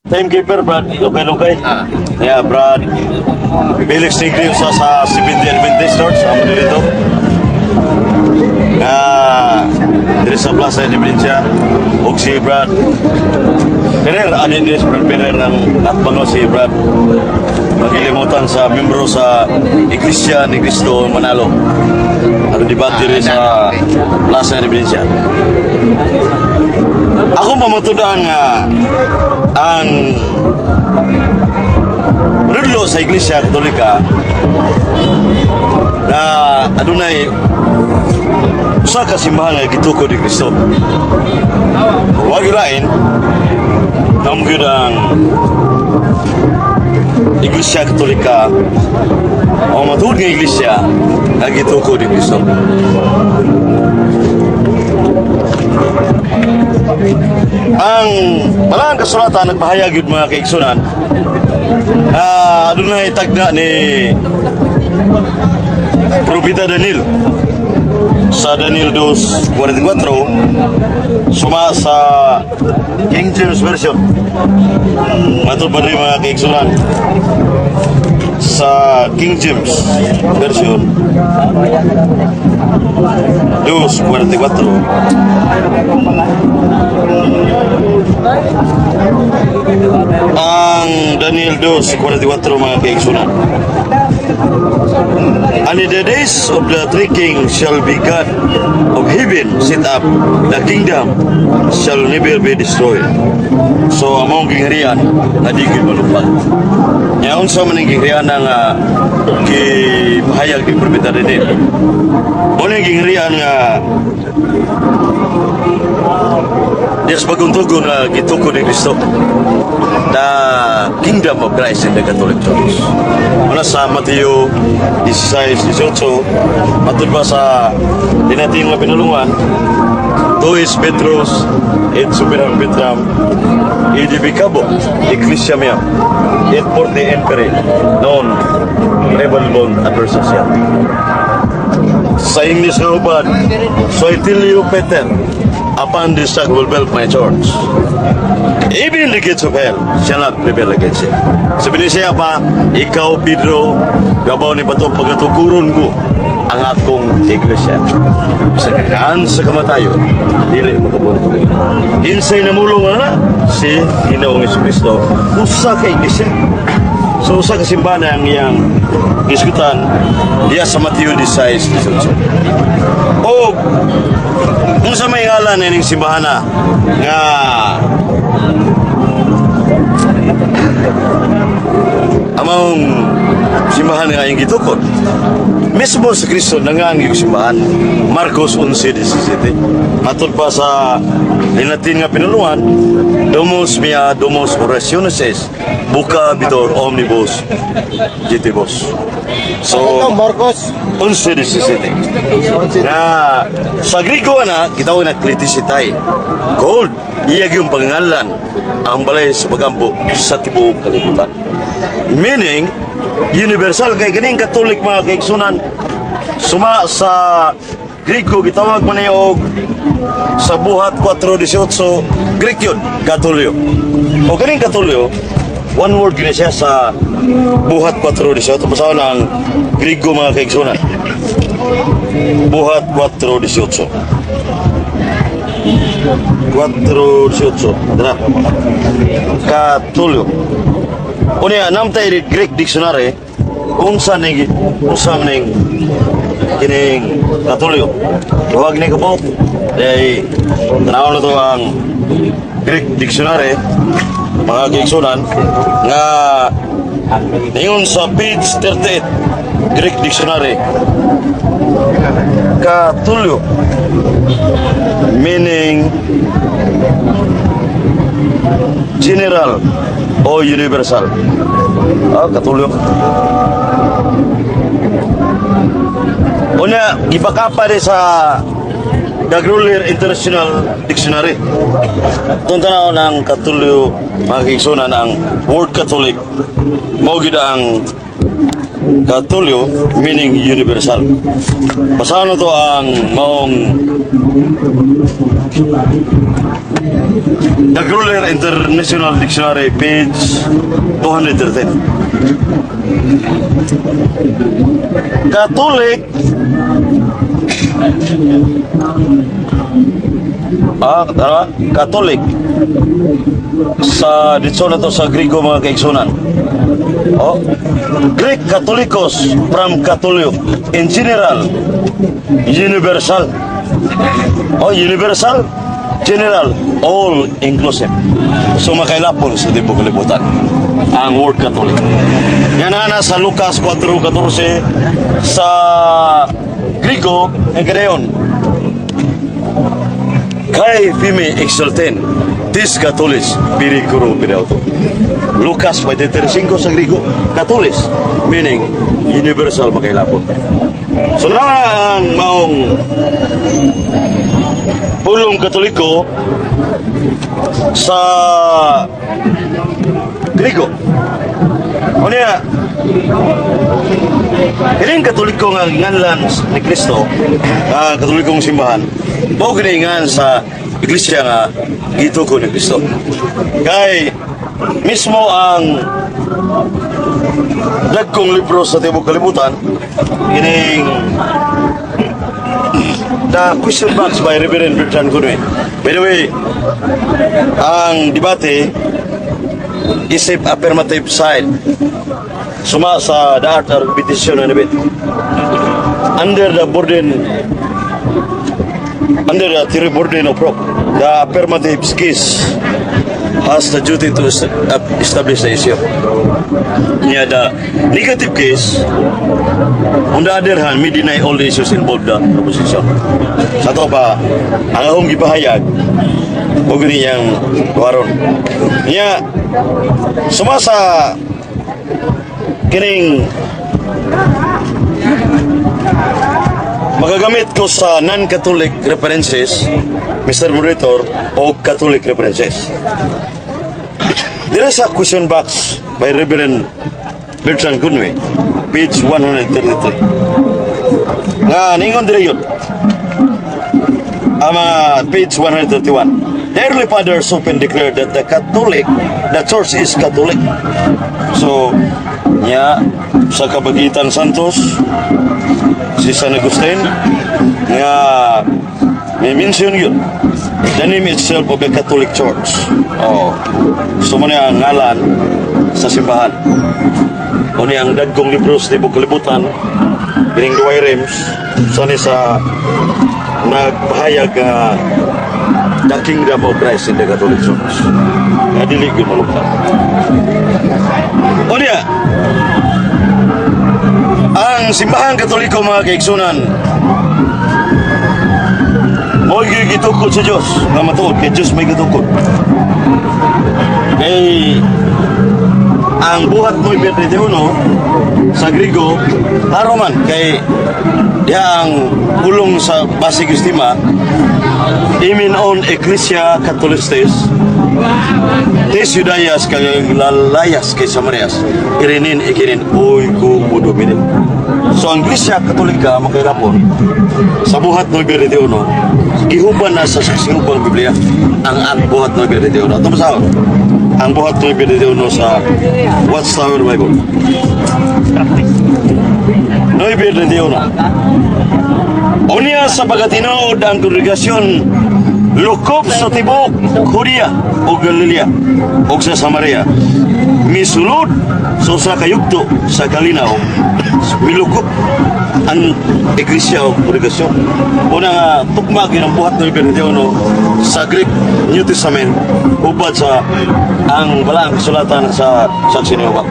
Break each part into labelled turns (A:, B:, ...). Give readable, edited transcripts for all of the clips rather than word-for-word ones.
A: Timekeeper, Brad. Lukay-lukay. Yeah, Brad. Felix Negri sa Seventh Adventist Church sa dito. Nga diri sa Plaza Independencia ug si Brad Ferrer, ani diri si Brad Ferrer ang atbang si Brad magilimutan sa membro sa Iglesia ni Cristo Manalo. Ano debate diri sa Plaza Independencia. Ako pamatudan nga ang rudlo sa Iglesia Katolika na adunay usa ka simbahan nga gitukod ni Kristo. Wa lain gyud ang Iglesia Katolika o matuod nga iglesia nga gitukod ni Kristo. Ang Balaang Kasulatan nagpahayag yun, mga kaigsunan, adunay tagna ni Propeta Daniel sa Daniel 2.44 suma sa King James Version. Matod pa rin, mga kaigsunan, sa King James Version 2.44, ang Daniel 2.44, mga kaigsunan: "And in the days of the three kings shall be God of heaven set up, the kingdom shall never be destroyed." So, among gingharian, nga di gyud malupad. Nya unsa man ang gingharian nga gipahayag ni Propeta Daniel? Mao ning gingharian nga Diyos bagong tugon na gitukod ni Kristo. The Kingdom of Christ in the Catholic Church. Muna sa Mateo 16:18, matud ba sa dinating nga pinulungan, "Tu es Petrus, et super Petram, aedificabo ecclesiam meam, et portae inferni non prevalunt adversa ea." Sa English nga hubad, "So I tell you, Peter, upon this rock will build my church. Even the gates of hell shall not prevail against it." Sabi niya siya pa, "Ikaw, Pedro, gabaw ni bato pagatukuron ko ang akong iglesia. Sa kakaan sa kamatayon, dili makabunto." Kinsay namulong nga si Ginoong Kristo, usa ka iglesia. So usa ka simbahan ang iyang gisgutan diya sa Mateo 16:18. O unsa may ngalan ining simbahan na nga among simbahan nga iyang gitukod? Mismo si Kristo nangang yung simbahan. Marcos 11:17. Matod pa sa Linatin nga pinulungan, "Domus mea domus orationis est, vocabitur omnibus gentibus." So,
B: Ito, Marcos.
A: 11:17. Na sa Grigo na gitawag na Kletisitay. Gold, iya yung pangalan ang balay sa pagampo sa tibuok kalibutan. Meaning, universal kay ganing Katolik, mga kaigsunan, suma sa Grigo gitawag man ni og sa Buhat 4:18, Greek yun, Katolyo. O ganing Katolyo, one word gini siya sa Buhat 4:18. Basahon ang Grigo, mga kaigsunan. Buhat 4:18. 4:18. Dara. Katulyo. Unya namtay Greek dictionary unsa ning kining katulyo. Duhag ni kabuok. Dahil tanaw na to ang Greek dictionary, mga kaigsunan, nga ningon sa page 38 Greek dictionary, katulyo meaning general o universal. Ah, katulyo. Unya, gibaka pa rin sa The Gruller International Dictionary. Itong tanaw ng katulyo, mga kaigsunan, ang word Catholic, mao gyud ang Katolyo meaning universal. Basahan to ang maong The Gruller International Dictionary, page 213. Catholic. Ah, tara, Catholic. Sa dito na to sa Grigo, mga kaigsunan. Oh, Greek Catholicos from Catholio. In general, universal. Oh, universal, general, all inclusive. So makailapon sa tibok kalibutan ang word Catholic. Yan na sa Lucas 4:14 sa Grigo ang kadayon. Kai pheme exalten tis Catholis perikuro perauto. Lucas 25 sa Grigo, Catholis meaning universal, makailapon. So na ang maong pulong Katoliko sa Grigo. Unya, kining Katoliko nga nganlan ni Kristo, ang Katolikong simbahan, mao gini ngan sa iglesia nga gituko ni Kristo. Kay mismo ang dagkong libro sa tibok kalibutan, kining The Question Box by Reverend Bertrand Conway. By the way, ang debate isip affirmative side suma sa The Art of Repetition and Debate under the theory burden of proof, the affirmative case has the duty to establish the issue. Nya the negative case, on the other hand, may deny all the issues involved the proposition. Sa to pa, ang akong gipahayag, ug niyang tuwaron. Nya, suma sa kining magagamit ko sa non-Catholic references, Mr. Moderator, o Catholic references. Dire sa Question Box by Reverend Bertrand Conway, page 133. Nga, ningon dire yun. Ang mga page 131. The early fathers often declared that the church is Catholic. So, nya, sa Kabagitan Santos, si San Agustin, nga may mention yun. The name itself of the Catholic Church. Oh. So mo ang ngalan sa simbahan. O ni ang dagkong libro sa tibok kalibutan, kining Douay Rheims, sa ni sa nagpahayag nga the Kingdom of Christ in the Catholic Church. Nga dili gyud malugtan. O niya, ang simbahan Katoliko, mga kaigsunan, mo gitukod sa Diyos nga matuod kay Diyos may gitukod. Kay ang Buhat 9:31 sa Grigo, klaro man kay diha ang pulong sa basic estima imin on Ecclesia Catholistes tes Judaias kay Galileas kay Samarias irinin ikinin oy ko muduminin. So ang Iglesia Katolika, makailapon sa Buhat 9:31, gihuban na sa saksihubang Biblia ang Buhat 9:31. Ito masahon ang Buhat 9:31 sa Watchtower Bible 9:31. Unya sa pagkatinuod ang kongregasyon lukop sa tibok Judea o Galilea o sa Samaria. Misulod sa usa ka yugto sa kalinaw, milukop ang iglesia o kongregasyon. Una nga tukma gyud ang Buhat 9:31 sa Greek New Testament ubad sa ang balaang kasulatan sa Saksi ni Jehovah.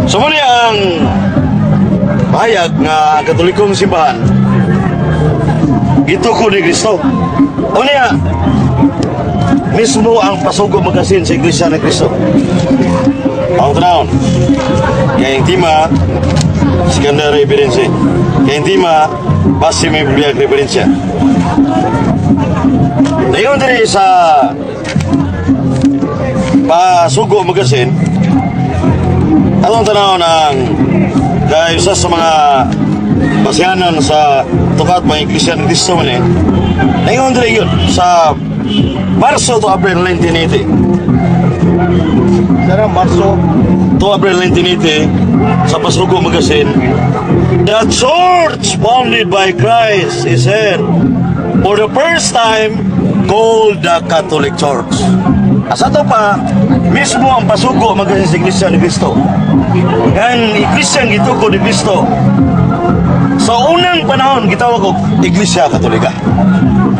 A: So mo ni ang pahayag nga ang Katolikong simbahan gituko ni Kristo. O niya, mismo ang Pasugo Magazine sa Iglesia ni Kristo. Ang tanawon. Kaya yung tema, secondary evidence. Kaya yung tema, base may Biblia referensya. Dayon diri sa Pasugo Magazine, Atong tanaw ng kay usa sa mga basihanan sa tukat mga Iglesia ni Cristo man eh. Naingon diri yun sa Marso to April 1980.
B: Sara, Marso.
A: To April 1980 sa Pasugo Magazine, "The church founded by Christ is here for the first time called the Catholic Church." Asa to pa, mismo ang Pasugo Magazine sa Iglesia ni Cristo. Ang Iglesia ang gitukod ni Cristo. Sa unang panahon, gitawag og Iglesia Katolika.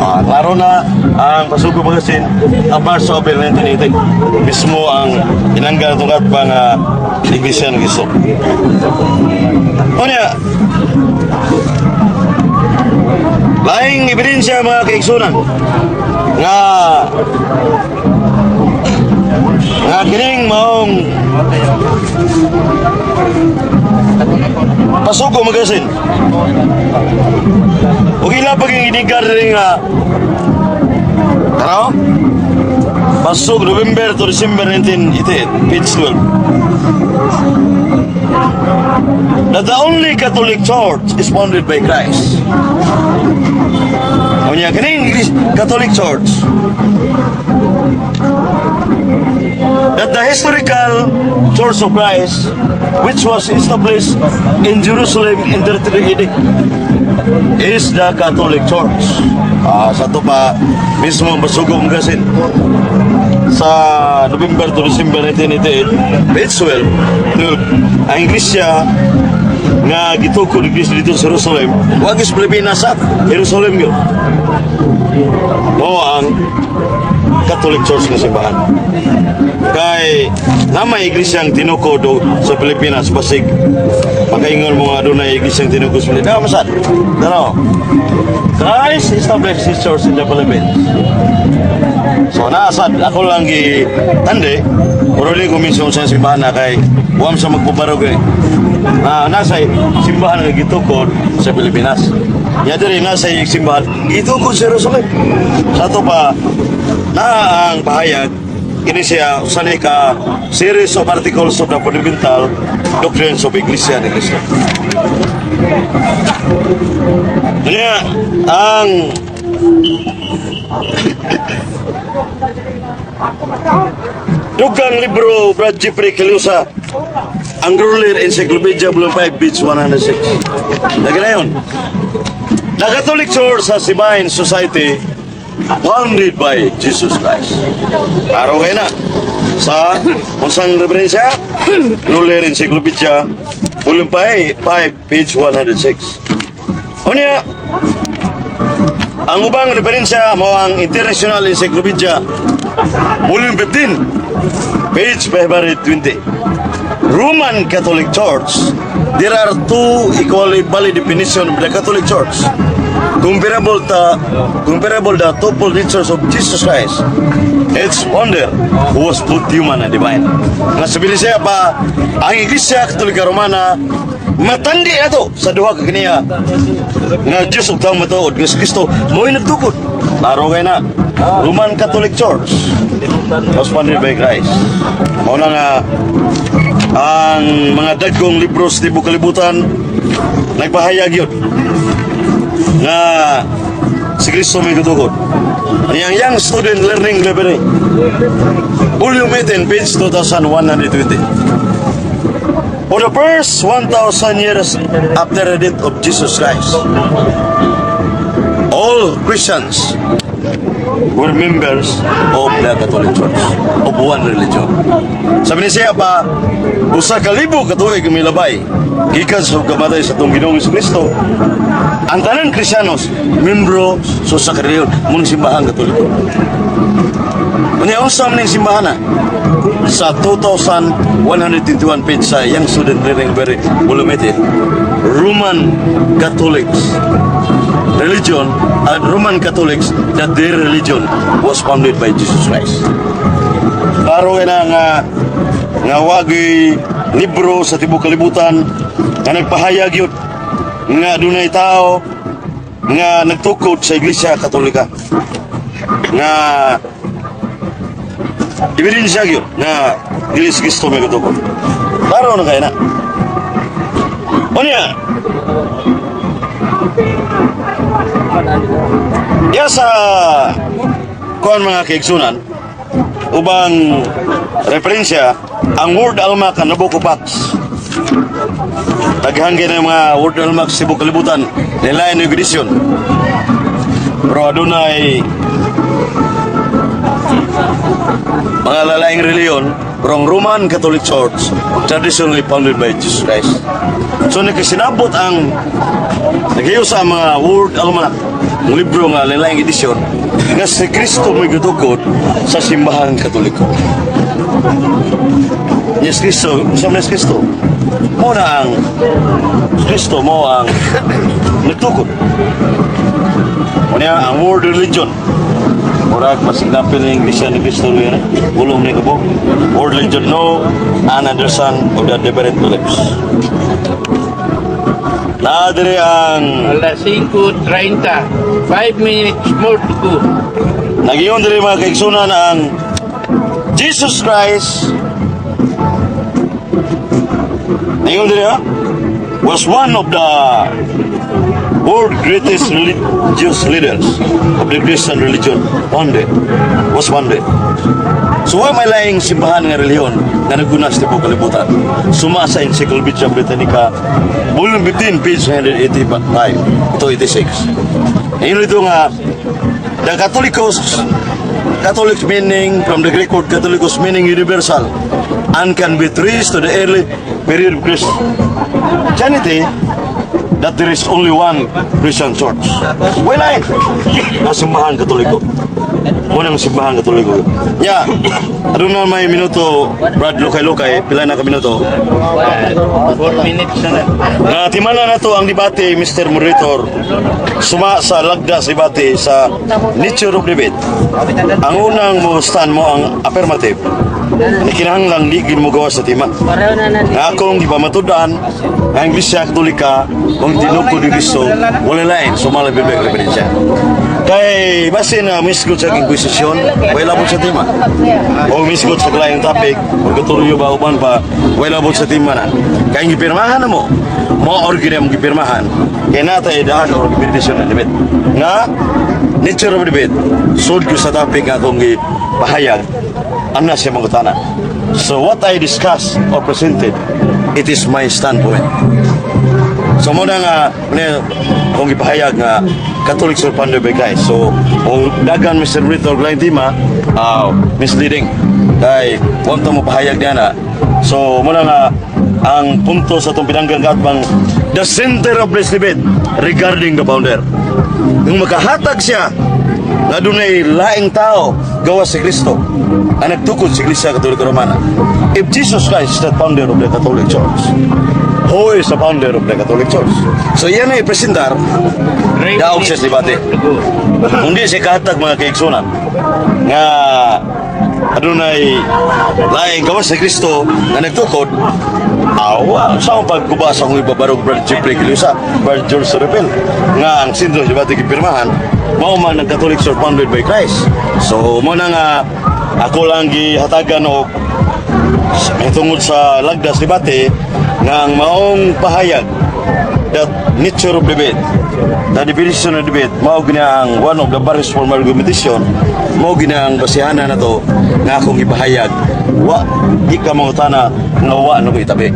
A: Ah, klaro na ang Pasugo Magazine, ang Marso, April 1980. Mismo ang inanggal tungkat pa nga Iglesia ng Cristo. Unya, laing ebidensya, mga kaigsunan, nga nga kining maong Pasugo Magazine ug ila paging inigar rin nga tanaw. Pasug, November to December 1988, page 12, that the only Catholic Church is founded by Christ. Unya kining Catholic Church, that the historical Church of Christ, which was established in Jerusalem in 33 AD, is the Catholic Church. Ah, sa to pa mismo ang Pasugo Magazine sa November to December 1988, page 12, 12, ang Iglesia nga gitukod ni Cristo dito sa Jerusalem, wag is Pilipinas, sa Jerusalem yun. Mo ang Catholic Church nga simbahan. Kay namay iglesyang tinukod do sa Pilipinas, basig makaingon mo nga adunay iglesyang tinukod sa Pilipinas. Masad. Dano. Christ established his church in the Philippines. So naasad ako lang gi tandi pero di ko minsan sa simbahan na kay buwam sa magpubarog eh. Na nasa simbahan nga gitukod sa Pilipinas. Ya diri nasa simbahan gitukod sa Jerusalem. Sa ato pa na ang pahayag kini siya usa ni ka series of articles of the fundamental doctrines of Iglesia ni Cristo. Kanya ang dugang libro, Brad Jeffrey Kilusa, ang Gruller Encyclopedia, Volume 5, page 106. Lagi na yun. The Catholic Church has divine society founded by Jesus Christ. Klaro kayo na. Sa unsang referensya? Gruller Encyclopedia, Volume 5, page 106. Unya, ang ubang referensya mo ang International Encyclopedia, Volume 15, page 520. Roman Catholic Church, there are two equally valid definition of the Catholic Church. Comparable the twofold natures of Jesus Christ, its founder, who was both human and divine. Nga sabi siya pa, ang Iglesia Katolika Romana matandi ato sa duha ka kaniya nga Diyos ug taong matuod nga si Kristo mo'y nagtukod. Klaro kay na. Roman Catholic Church was founded by Christ. Mao na nga ang mga dagkong libro sa tibok kalibutan nagpahayag yun nga si Kristo may gutukod. Ang Young Student Learning Library, Volume 18, page 2120. For the first 1,000 years after the death of Jesus Christ, all Christians were members of the Catholic Church, of one religion. Sabi ni siya pa, 1,000 ka tuig milabay, gikan sa kamatay sa atong Ginoong Kristo, ang tanan Kristiyanos, membro sa usa ka relihiyon, mong simbahan Katoliko. Unya unsa man ning simbahan na? Sa 2121 page sa Young Student Learning Library, Volume 18, Roman Catholics religion and Roman Catholics that their religion was founded by Jesus Christ. Klaro na nga nga wagi libro sa tibok kalibutan nga nagpahayag yun nga adunay tao nga nagtukod sa Iglesia Katolika nga ebidensya yun nga dili si Kristo may katukod. Klaro na kaya na. Unya, ya sa kuan, mga kaigsunan, ubang referensya ang World Almanac and Nabucco Pax. Daghan ng mga World Almanac sa tibuok kalibutan, nilain yung edisyon. Pero adunay mga lalaing reliyon, pero ang Roman Catholic Church traditionally founded by Jesus Christ. So nagkasinabot ang naghiyo sa mga World Almanac, ang libro nga lalaing edisyon, nga si Kristo may gitukod sa Simbahang Katoliko. Yes, Kristo, sa yes Kristo. Mo na ang Kristo mo ang nagtukod. Unya ang world religion. Murag masignapil ng Iglesia ni Cristo rin. Ulong ni kabo. World religion no and understand of the different beliefs. Na diri ang
B: Alas 5:30. 5 minutes more to go.
A: Nagyon diri, mga kaigsunan, ang Jesus Christ. Ngayon diri ha was one of the world greatest religious leaders of the Christian religion one day was one day. So wa may laing simbahan nga relihiyon nga naguna sa tibuok kalibutan. Suma sa Encyclopedia Britannica, Volume 15, page 185 to 86. Ngayon ito nga the Catholicos, Catholic meaning from the Greek word Catholicos, meaning universal, and can be traced to the early period of Christianity that there is only one Christian church. Wala eh. Na Simbahan Katoliko. Munang Simbahan Katoliko. Ya, aduna may minuto, Brad Lukay-Lukay, pila na ka minuto?
B: 4 minutes na lang.
A: Na timana na to ang debate, Mr. Moderator, suma sa lagda sa debate sa nature of debate. Ang unang mo stand mo ang affirmative. Ni kinahanglan di gid mo gawas sa tema. Nga akong gipamatud-an ang Iglesia Katolika kung tinukod ni Kristo, wala lain sumala Biblia referensya. Kay base na misgot sa Inquisition, wala labot sa tema. O misgot sa laing topic, purgatorio ba, uban pa, wala labot sa tema na. Kay ang gipirmahan na mo, mo or gid ang gipirmahan. Kay natay daan or gipirmisyon ng debate. Nga nature of debate, sud ko sa topic nga akong gipahayag, ana siya mangutana. So what I discuss or presented, it is my standpoint. So muna nga, muna akong gipahayag nga Catholics are founded by Christ. So kung dagan Mr. Brito og laing tema, misleading. Kay huwag mo pahayag niya na. So muna nga ang punto sa itong pinanggang katbang the center of this debate regarding the founder. Kung makahatag siya nga dunay laing tao gawas si Kristo ang nagtukod sa Iglesia Katolika Romana. If Jesus Christ is the founder of the Catholic Church, who is the founder of the Catholic Church? So yan ay presentar
B: 3
A: daog siya
B: minutes
A: sa debate.
B: more to go.
A: Hindi siya kahatag, mga kaigsunan, nga adunay laing gawas si Kristo nga nagtukod. Awa sa akong pagguba sa akong ibabarog, Brother Jeffrey Kilusa, Brother George Repel, nga ang sentro sa debate gipirmahan mao man ang Catholic Church founded by Christ. So mo na nga ako lang gihatagan og tungod sa lagdas debate nga ang maong pahayag that nature of debate, the definition of debate, mao gina ang one of the various formal argumentation, mao gina ang basihanan na to nga akong ipahayag. Wa di ka mangutana nga wa no ko itabi.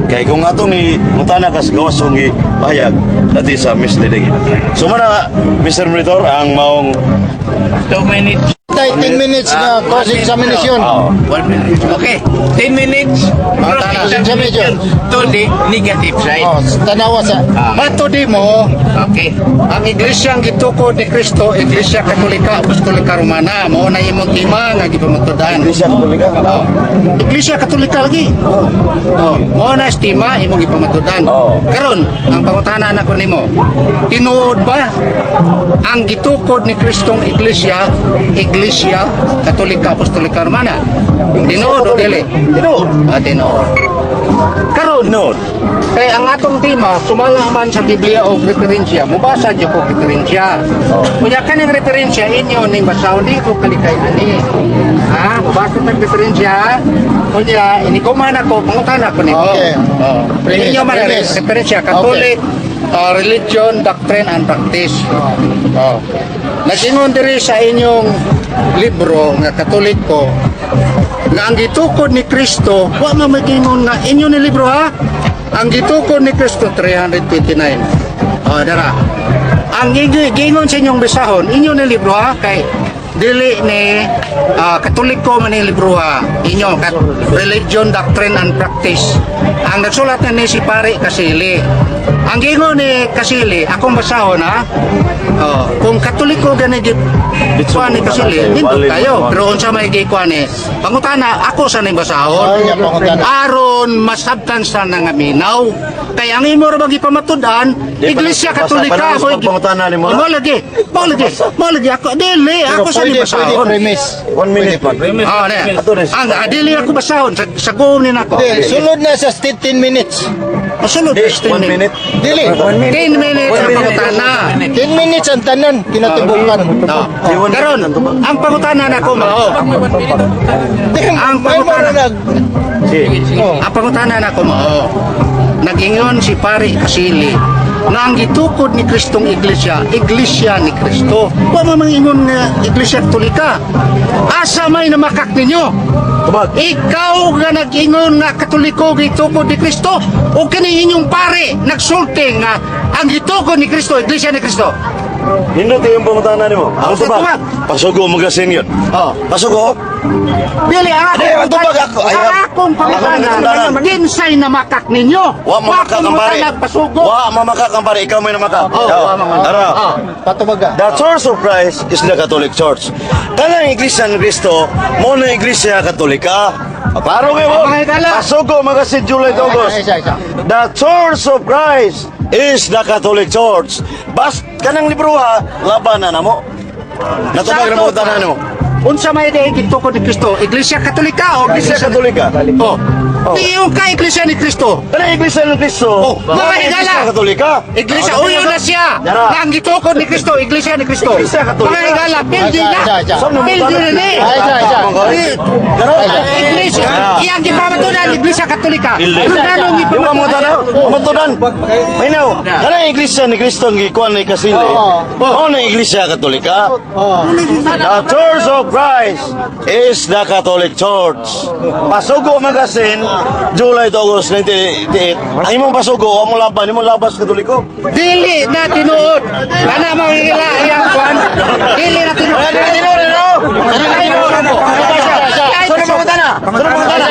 A: Kay kung atong ni ngutana ka sa gawas kong ipahayag, that is a misleading. So mana, Mr. Monitor, ang maong
B: 2 minutes.
C: Tay, 10 minutes na cross-examination.
A: Oo.
B: 1 minute. Okay. 10 minutes. Cross-examination to the negative side.
C: Oh, tanawa sa
D: Mato di mo, ang Iglesia ang gitukod ni Kristo, Iglesia Katolika, Apostolika Romana, mao na imong tema nga gipamatudan.
A: Iglesia Katolika.
D: Oh. Iglesia Katolika lagi. Oh, mao na tema imong gipamatudan.
A: Oh.
D: Karon, ang pangutana nako nimo, tinuod ba ang gitukod ni Kristong Iglesia, Iglesia Katolika Apostolika Romana? Tinuod o dili?
A: Tinuod.
D: Ah, tinuod. Karon,
A: Tinuod.
D: kay ang atong tema, sumala man sa Biblia o referensya, mubasa jud ko referensya. Unya kaning referensya inyo ning basahon, di ko kalikay ani. Ha, mubasa tag referensya. Kunya, inikuman ako, pangutana ko nimo.
C: Okay.
D: Oh.
C: Premise,
D: Inyo man
C: premise.
D: referensya, Catholic Religion, Doctrine and Practice. Oh. Nag-ingon diri sa inyong libro nga Katoliko nga ang gitukod ni Kristo, wa man magingon nga inyo ni libro ha. Ang gitukod ni Kristo 329. Oh, dara. Ang giingon sa inyong bisahon, inyo ni libro ha, kay dili ni Katoliko man ni libro ha. Inyo Religion, Doctrine and Practice. Ang nagsulat na ni si Pare Kasili. Ang giingon ni Kasili, akong basahon ha. Oh, kung Katoliko gani gi kuan ni Kasili, nindot kayo. Pero unsa may gikuan ni pangutana, ako sa ning basahon.
C: Oh, yeah, pangutana.
D: Aron masabtan sa nga minaw. Kay ang imo ra bang gipamatud-an,
A: Di,
D: Iglesia
A: basta
D: Katolika
A: panahon sa pagpangutana nimo,
D: Oh,
A: ha?
D: mao lagi. Mao lagi. Mao lagi ako dili ako sa
C: Pwede,
D: ni
C: pwede
D: basahon.
C: premise.
A: One minute man.
D: Ah, ne.
A: Ato rin.
D: Ang dili ako basahon sa goal ni nako.
C: Di, sulod na sa 15 minutes.
D: Masulod
A: Di,
D: sa
A: one minute.
C: Dili.
D: 10 minutes ang pangutana.
C: 10 minutes ang tanan kinatibukan.
D: Oh.
A: Di, one
D: Karon,
A: minute ang tubag.
D: ang pangutana nako mao. Ang
C: May
D: pangutana.
C: mga nag
A: Sige.
C: Oh.
D: Ang pangutana nako mao. Nag-ingon si Pare Kasili na ang gitukod ni Kristong Iglesia, Iglesia ni Kristo. Wa man mangingon nga Iglesia Katolika. Asa may namakak ninyo?
A: Tubag.
D: Ikaw nga nag-ingon nga Katoliko gitukod ni Kristo o kini inyong pare nagsulti nga ang gitukod ni Kristo, Iglesia ni Kristo.
A: Nindot yung pangutana nimo. Ang tubag.
D: Tubag.
A: Pasugo mo gasin yun.
D: Oh.
A: Pasugo.
D: Dili ang
A: Hindi, ang tubag ako. Ay,
D: ang akong pangutana,
A: akong pangutana.
D: kinsay namakak ninyo?
A: Wa mamakak ang pare.
D: Pasugo.
A: Wa mamakak ang pare. Ikaw may namakak.
D: Oh,
A: Ikaw.
D: wa mamakak.
A: Tara.
D: Oh.
C: Patubaga.
A: The Church of Christ is the Catholic Church. Kanang Iglesia ni Cristo, mo na Iglesia Katolika. Klaro kayo mo.
D: Mga higala.
A: Pasugo mga si July to August.
C: Isa, isa.
A: The Church of Christ is the Catholic Church. Bas kanang libro ha, laban na namo. Natubag na mo tanan mo.
D: Unsa may day gitukod ni Kristo? Iglesia Katolika o
A: Iglesia Katolika.
D: Oh. Tiyo ka Iglesia ni Kristo.
A: Kanang Iglesia ni Cristo,
D: Oh,
A: mo
D: mga
A: na
D: higala.
A: Iglesia Katolika.
D: Iglesia uyo na siya.
A: Yara.
D: Na ang gitukod ni Kristo, Iglesia ni Kristo.
A: Iglesia Katolika.
D: Mga higala, pildi na.
C: Isa, isa, isa.
D: Pildi na ni.
C: Ay, isa, isa.
D: Iglesia, iyang gipamatunan Iglesia Katolika.
A: Pildi.
D: Ano ganong
A: Di ba mo
D: gipamatunan?
A: tanaw? Matudan. Minaw, kanang Iglesia ni Cristo ang gikuan ni Kasili.
C: Oo.
A: Mo na Iglesia Katolika.
C: Oh.
A: The Church of Christ is the Catholic Church. Pasugo Magazine, July to August 1988. Ang imong pasugo, wa mo laban, imong labas Katoliko.
D: Dili na tinuod. Kana mga higala iyang kuan. Dili na tinuod.
A: Wala dili tinuod, no? Dili tinuod. Sorry mga tana. Sorry mga tana.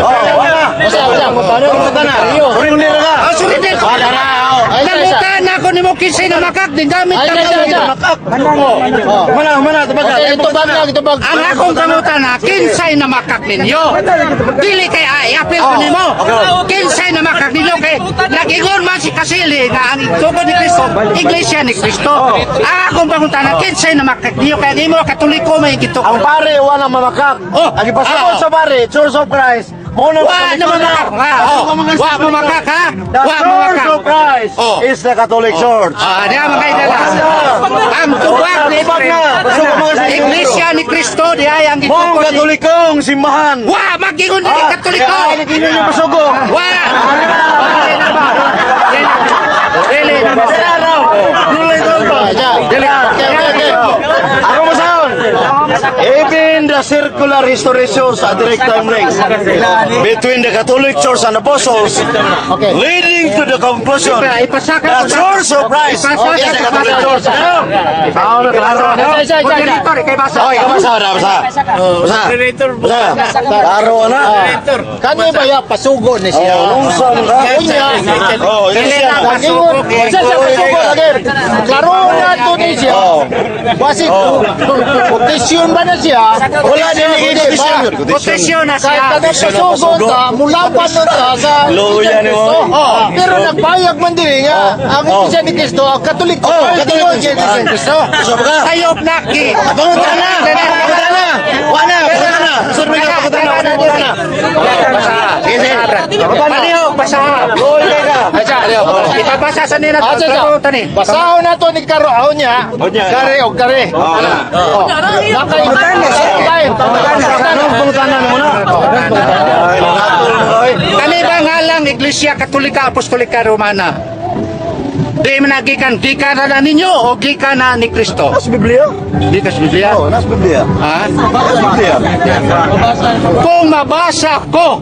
A: Oh, wala.
C: Usa, usa.
A: Sorry mga tana. Surrender ka.
D: Ah, surrender.
A: Wala na. Oh.
C: Ay, isa, isa.
D: Nangutan ako nimo kinsay na makak din gamit
C: Ay,
D: na
C: isa, isa, isa. Oh.
A: Mana, mana, tubaga.
C: Okay, itubag lang, itubag.
D: Ang akong pangutana, kinsay na makak ninyo? Dili kay ay apil ko nimo. Kinsay na makak ninyo kay nag-ingon man si Kasili nga ang tukod ni Kristo, Iglesia ni Kristo. Ang akong pangutana, kinsay na makak ninyo kay nimo Katoliko may
A: Ang
D: gitukod.
A: pare wala mamakak.
D: Oh.
A: Ang ipasabot
D: Ah.
A: sa pare, Church of Christ. Mo na
D: Wa na mamakak ha. Oh. Wa mamakak ha.
A: The
D: Wa
A: Church
D: mamakak.
A: of Christ
D: Oh.
A: is the Catholic Church.
D: Ah, diya mga higala. Ang tubag ni
A: Tubag na. Pasugo mga sa
D: Iglesia ni Kristo di ay ang
A: Mong
D: gitukod ni
A: Katolikong simbahan.
D: Wa magingon ni Katoliko.
A: Ay, nagingon yung pasugo.
D: Wa. Dili na ba? Dili na ba?
A: Dili na ba?
C: Isa.
D: Dili.
C: Okay.
A: Ako masahon. Even the circular history shows a direct time link between the Catholic Church and Apostles,
C: Okay.
A: leading to the conclusion
D: Ipasaka
A: the Church of Christ
D: Ipasaka.
A: is the Catholic Church. Ano? Klaro, klaro.
C: Isa, isa, isa.
D: Moderator, kay basa.
A: Okay, kabasa na, basa. Basa. Basa. Klaro na.
C: Kani ba ya pasugo ni siya?
A: Oh, nung saan ka?
C: Unya.
A: Oh,
D: Dili
A: Iglesia.
D: na
C: Nagingon,
D: pasugo.
C: sa siya pasugo lagi. Klaro na to ni siya.
A: Oh.
C: Basi quotation ba na siya?
A: Wala din
C: Hindi ba?
A: quotation yun.
D: Quotation na
C: Kahit
D: siya.
C: kanang pasugo ta, mulaban nun ta sa
A: Luya ni mo.
C: Kristo. Pero nagpayag man din nga ang Iglesia ni Kristo, ang Katoliko.
A: Oh,
C: Ay,
A: Katoliko.
C: tinuod siya ni Kristo.
A: Gusto ka?
D: Sayop na ki.
A: Pangutan na! Pangutan na! Wala! Pangutan na! Survey ka! Pangutan na! Pangutan na! Sige, sige.
D: Palihog, basa.
A: Goal ka!
D: Ipabasa sa nila.
C: Ah, siya, siya.
D: Tani.
C: Basahon na to ni Karo aw niya.
A: Onya.
C: Kare og kare.
A: Oh.
C: Oh. Nakaipatana.
A: Anong pangutana mo na?
D: Pangutana.
A: Ay, nangatol mo oy.
D: Kani ba nga lang Iglesia Katolika Apostolika Romana? Di man na gikan gikan na ninyo o gikan na ni Kristo?
A: Nas Biblia?
D: Di ka sa Biblia?
A: Oh, nas Biblia.
D: Ha?
A: Nas Biblia.
D: Kung mabasa ko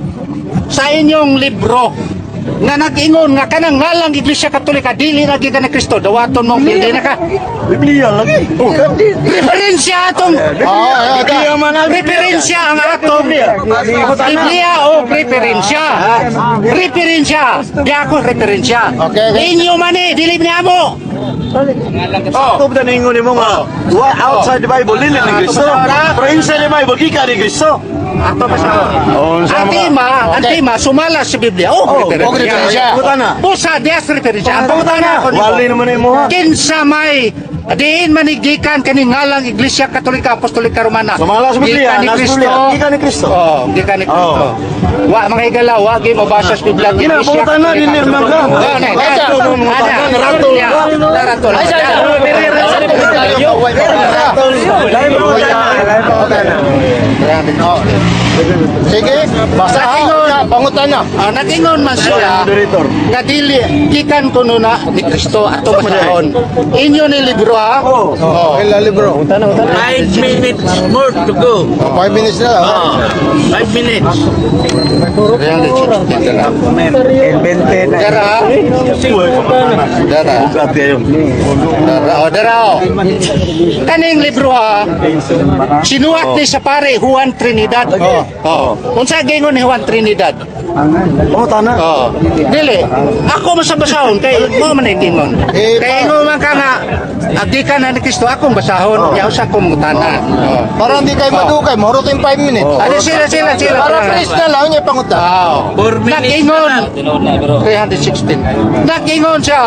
D: sa inyong libro nga nag-ingon nga kanang ngalang Iglesia Katolika dili na gikan ni Kristo, dawaton mong pildi na ka.
A: Biblia lagi. Oh,
D: Referensya atong
C: Oh,
A: Biblia man ang
D: referensya ang atong Biblia o referensya. Referensya. Di ako referensya.
C: Okay.
D: Inyo man eh, dili niya mo.
A: Oh. Tub na ningon nimo nga wa outside the Bible dili ni Kristo. Pero inside the Bible gikan ni Kristo.
D: Ato pa sa
A: Oh,
D: Ang tema, ang tema sumala sa Biblia. Oh,
A: Oh,
D: referensya.
A: Pangutana.
D: Busa dias referensya. Ang pangutana ako nimo.
A: Wali naman imo ha.
D: Kinsa may diin manigikan kani ngalang Iglesia Katolika Apostolika Romana.
A: Sumala sa Biblia,
D: Gikan ni
A: nasa
D: Kristo.
A: Biblia, gikan ni Kristo.
D: Oh, gikan ni Kristo.
A: Oh.
D: Wa mga higala, wa gi mabasa sa Biblia. ang
A: Gina,
D: Iglesia
A: pangutana,
D: Katolika.
A: dili man ka.
D: Oh, ne, ne. Ana, Ratol.
C: Sige, basa ha. Pangutana.
D: Ah, nag-ingon man sila
A: Moderator.
D: nga dili gikan kuno na ni Kristo ato basahon. Inyo ni libro ha.
A: Oh.
C: Oh, ila libro.
B: 5 minutes more to go.
C: Oh, 5 minutes na lang.
B: Oh, 5 minutes.
D: Dara. Dara.
A: Ate ayo.
D: Dara, oh, dara, oh. Kaning libro ha. Sinuwat ni sa pare Juan Trinidad. Oh. Oh. Unsa gingon ni Juan Trinidad?
A: Pangutana.
D: Oh. Dili. Ako man sa basahon kay mo man ay gingon.
C: Eh,
D: Kay ingon man ka nga agdi ka na ni Kristo akong basahon, oh. Usa ko mangutana. Oh.
C: Para hindi kayo madukay, mahurot yung 5 minutes.
D: Ano sila sila sila.
C: Para fresh na lang niya pangutana.
D: Oh.
B: 4 minutes na
D: Nag-ingon
B: lang.
D: 316. Nag-ingon siya,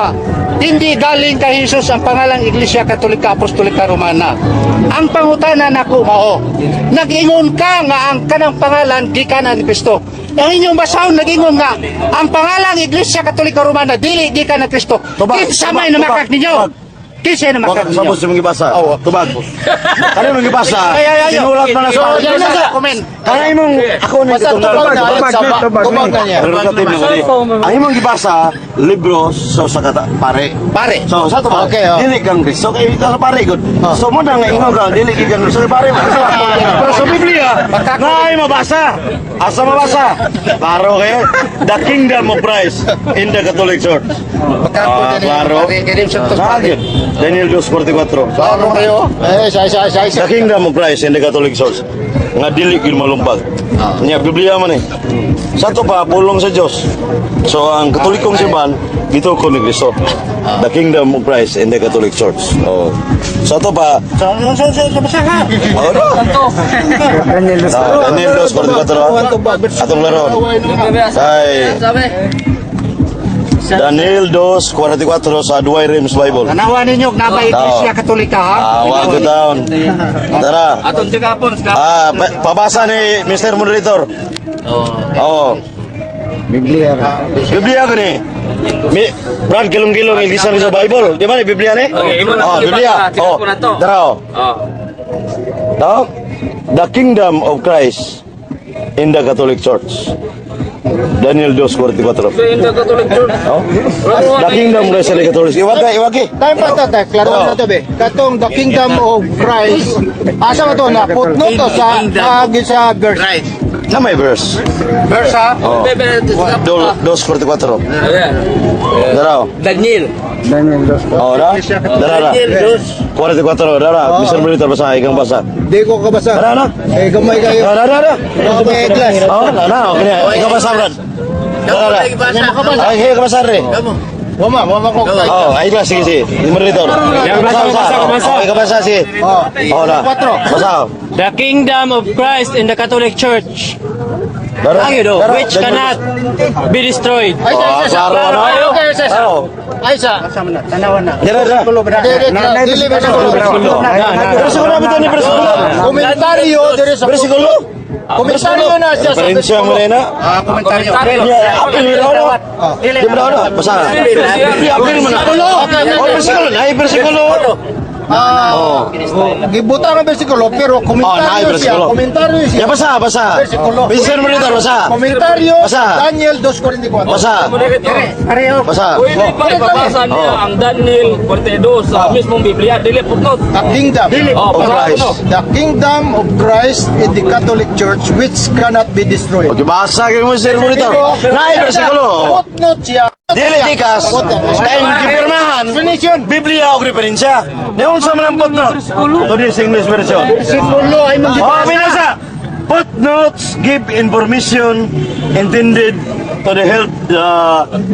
D: hindi galing kay Jesus ang pangalang Iglesia Katolika Apostolika Romana. Ang pangutana nako mao. Nag-ingon ka nga ang kanang pangalan gikan ni Kristo. Ang inyong basahon nag-ingon nga ang pangalang Iglesia Katolika Romana dili gikan ni Kristo.
A: Tubag,
D: Kinsa
A: tubag,
D: may namakak
A: tubag,
D: ninyo?
A: tubag.
D: Kinsa may
A: Wa
D: namakak
A: ka
D: ninyo?
A: sabot sa mga gibasa.
D: Oo.
A: Tubag. Kani mong gibasa.
D: Ay, ay, ay.
A: Sinulat man na sa.
D: So, yan sa comment.
A: Kani imong ako ni
C: Basta tubag na, tubag na niya.
A: Relative na kani. Ang imong gibasa libro so sa kata pare.
D: Pare.
A: So sa to ba?
C: Okay, oh.
A: Dili kang Kristo kay ikaw sa pare gud. So mo na nga ingon ka dili kang Kristo kay pare man. Pero sa Biblia, naay mabasa. Asa mabasa? Klaro kay The Kingdom of Christ in the Catholic Church.
D: Pagkako
A: Ah,
D: din
A: klaro.
D: pare kay Santos pare.
A: Sagit. Daniel 2:44.
D: Klaro kayo.
C: Eh, isa, isa, isa, isa.
A: The Kingdom of Christ in the Catholic Church nga dili gyud malumpag. Nya Biblia man eh. Sa to pa pulong sa Dios. So ang Katolikong simbahan gituko ni Kristo. The Kingdom of Christ in the Catholic Church. Oh. Sa to pa
D: So, so, so, so, basa ka.
A: Oh, no. Ah, Daniel 2:44. Atong laron. Ay. Daniel 2:44 sa Duay Rims Bible.
D: Tanawa ninyo, nabay Iglesia Katolika ha.
A: Ah, wa good down. Tara.
B: Atong tigapon.
A: Ah, pabasa ni Mr. Moderator. Oo. Biblia. Biblia ko ni. Mi Brad gilong-gilong igisa ni sa Bible. Di ba ni Biblia ni?
B: Okay, imo na
A: Oh,
B: to
A: Biblia.
B: gibasa.
A: Oh.
B: Tigapon na to.
A: Tara. Oh.
B: Oh.
A: No? The Kingdom of Christ in the Catholic Church. Daniel 2:44.
B: In the Catholic Church.
A: Oh? The Kingdom of Christ in the Catholic. Iwag ka, iwag ka.
C: Time pa to, te. Klaro na to, be. Katong the kingdom of Christ. Asa ba to na? Footnote to sa sa sa verse.
B: Right.
A: Na may verse.
D: Verse ha.
A: Oh. 2:44. Tara. Oh.
B: Daniel.
A: Oh, ra? Dara, ra.
B: Daniel dos.
A: 44, dara. Mr. Moderator, basa, ikaw basa.
C: Di ko kabasa.
A: Dara na.
C: Eh, gamay kayo.
A: Dara, dara.
C: Gamay class.
A: Oh, na, okay na. Ikaw basa, Brad. Dara, dara. Ay, ikaw basa, re.
C: Wama, wama ko.
A: Oh, ay ba, sige, sige. Moderator. Basa, basa. Oh, ikaw basa, sige.
C: Oh.
A: Oh, na.
C: Kwatro.
A: Basa.
E: The kingdom of Christ in the Catholic Church,
A: Dara.
E: ayun, oh,
A: Dara.
E: which cannot be destroyed.
C: Ay, isa,
A: Oh,
C: isa, isa.
A: klaro, no?
C: Okay, isa, isa.
A: Oh.
C: Ay, isa.
D: Basa mo na, tanawa na.
A: Dara, dara.
C: Di, di, dili ba sa
A: Versikulo. Versikulo, bitaw ni versikulo.
C: Komentaryo diri sa
A: Versikulo.
C: Komentaryo na siya sa
A: Referensya mo na na.
D: Ah, komentaryo.
A: Ya, apil ni Rono. Di ba Rono? Basa. Di apil mo na. Oh, versikulo. Ay, versikulo.
C: Ah, gibutang ang bersikulo pero
A: Oh, naay
C: komentaryo siya,
A: bersikulo.
C: Komentaryo siya.
A: Ya, basa, basa.
C: Bersikulo.
A: Bisa moderator, basa.
C: Komentaryo
A: Basa.
C: Daniel 2:44.
A: Basa. Basa.
F: Pwede pa ipabasa niya ang Daniel 42 sa mismong Biblia. Dili footnote.
C: The kingdom.
F: Oh,
A: Of Christ.
C: The kingdom of Christ in the Catholic Church which cannot be destroyed.
A: Okay, basa kayo mo, sir monitor. Naay bersikulo.
C: Footnote siya.
A: Dili tikas. Kay gipirmahan.
C: Explanation.
A: Biblia og referensya. Niyon sa man ang footnote. To this English version.
D: Bersikulo ay mong
A: Oh, binasa. Footnotes give information intended to the help the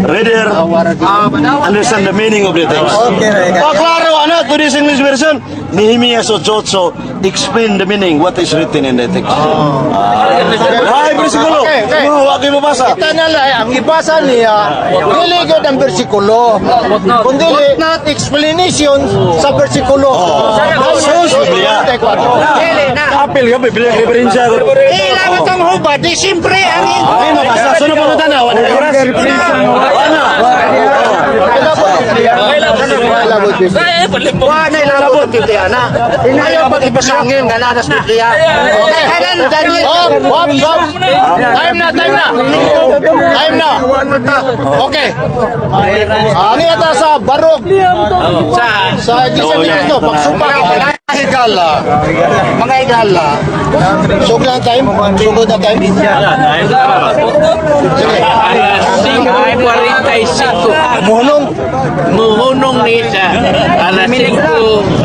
A: reader understand the meaning of the text.
C: Okay,
A: Oh, klaro, ano, to this English version, Nehemiah 8:8 explain the meaning, what is written in the text. Ah. Ay, bersikulo.
C: Okay.
A: Mo, wa kayo mabasa.
C: Kita na lang, ang ibasa niya, dili gyud ang bersikulo. Kundi
D: Footnote.
C: Explanation sa bersikulo.
A: Sus, Biblia.
D: Dili na.
A: Apil ka, Biblia, referensya.
D: Ilang itong hubad, di siyempre ang
A: Ay, mabasa. Sunod pa na, wala na oras. Wala na.
F: Ay, palimpo.
D: Wa na ilabot ang Biblia na. Ayaw pag-ibasangin nga na sa Biblia. Okay, kanan Daniel.
C: Oh, wap, wap. Time na, time na. Time na. Okay. Ano yata sa Barog?
B: Sa
C: Sa Iglesia ni Cristo, pagsupak.
D: Mga higala. Mga higala.
C: Sugod na time? Sugod na time? Sige.
B: Alas 5:45.
C: Muhunong.
B: Muhunong ni sa alas 5,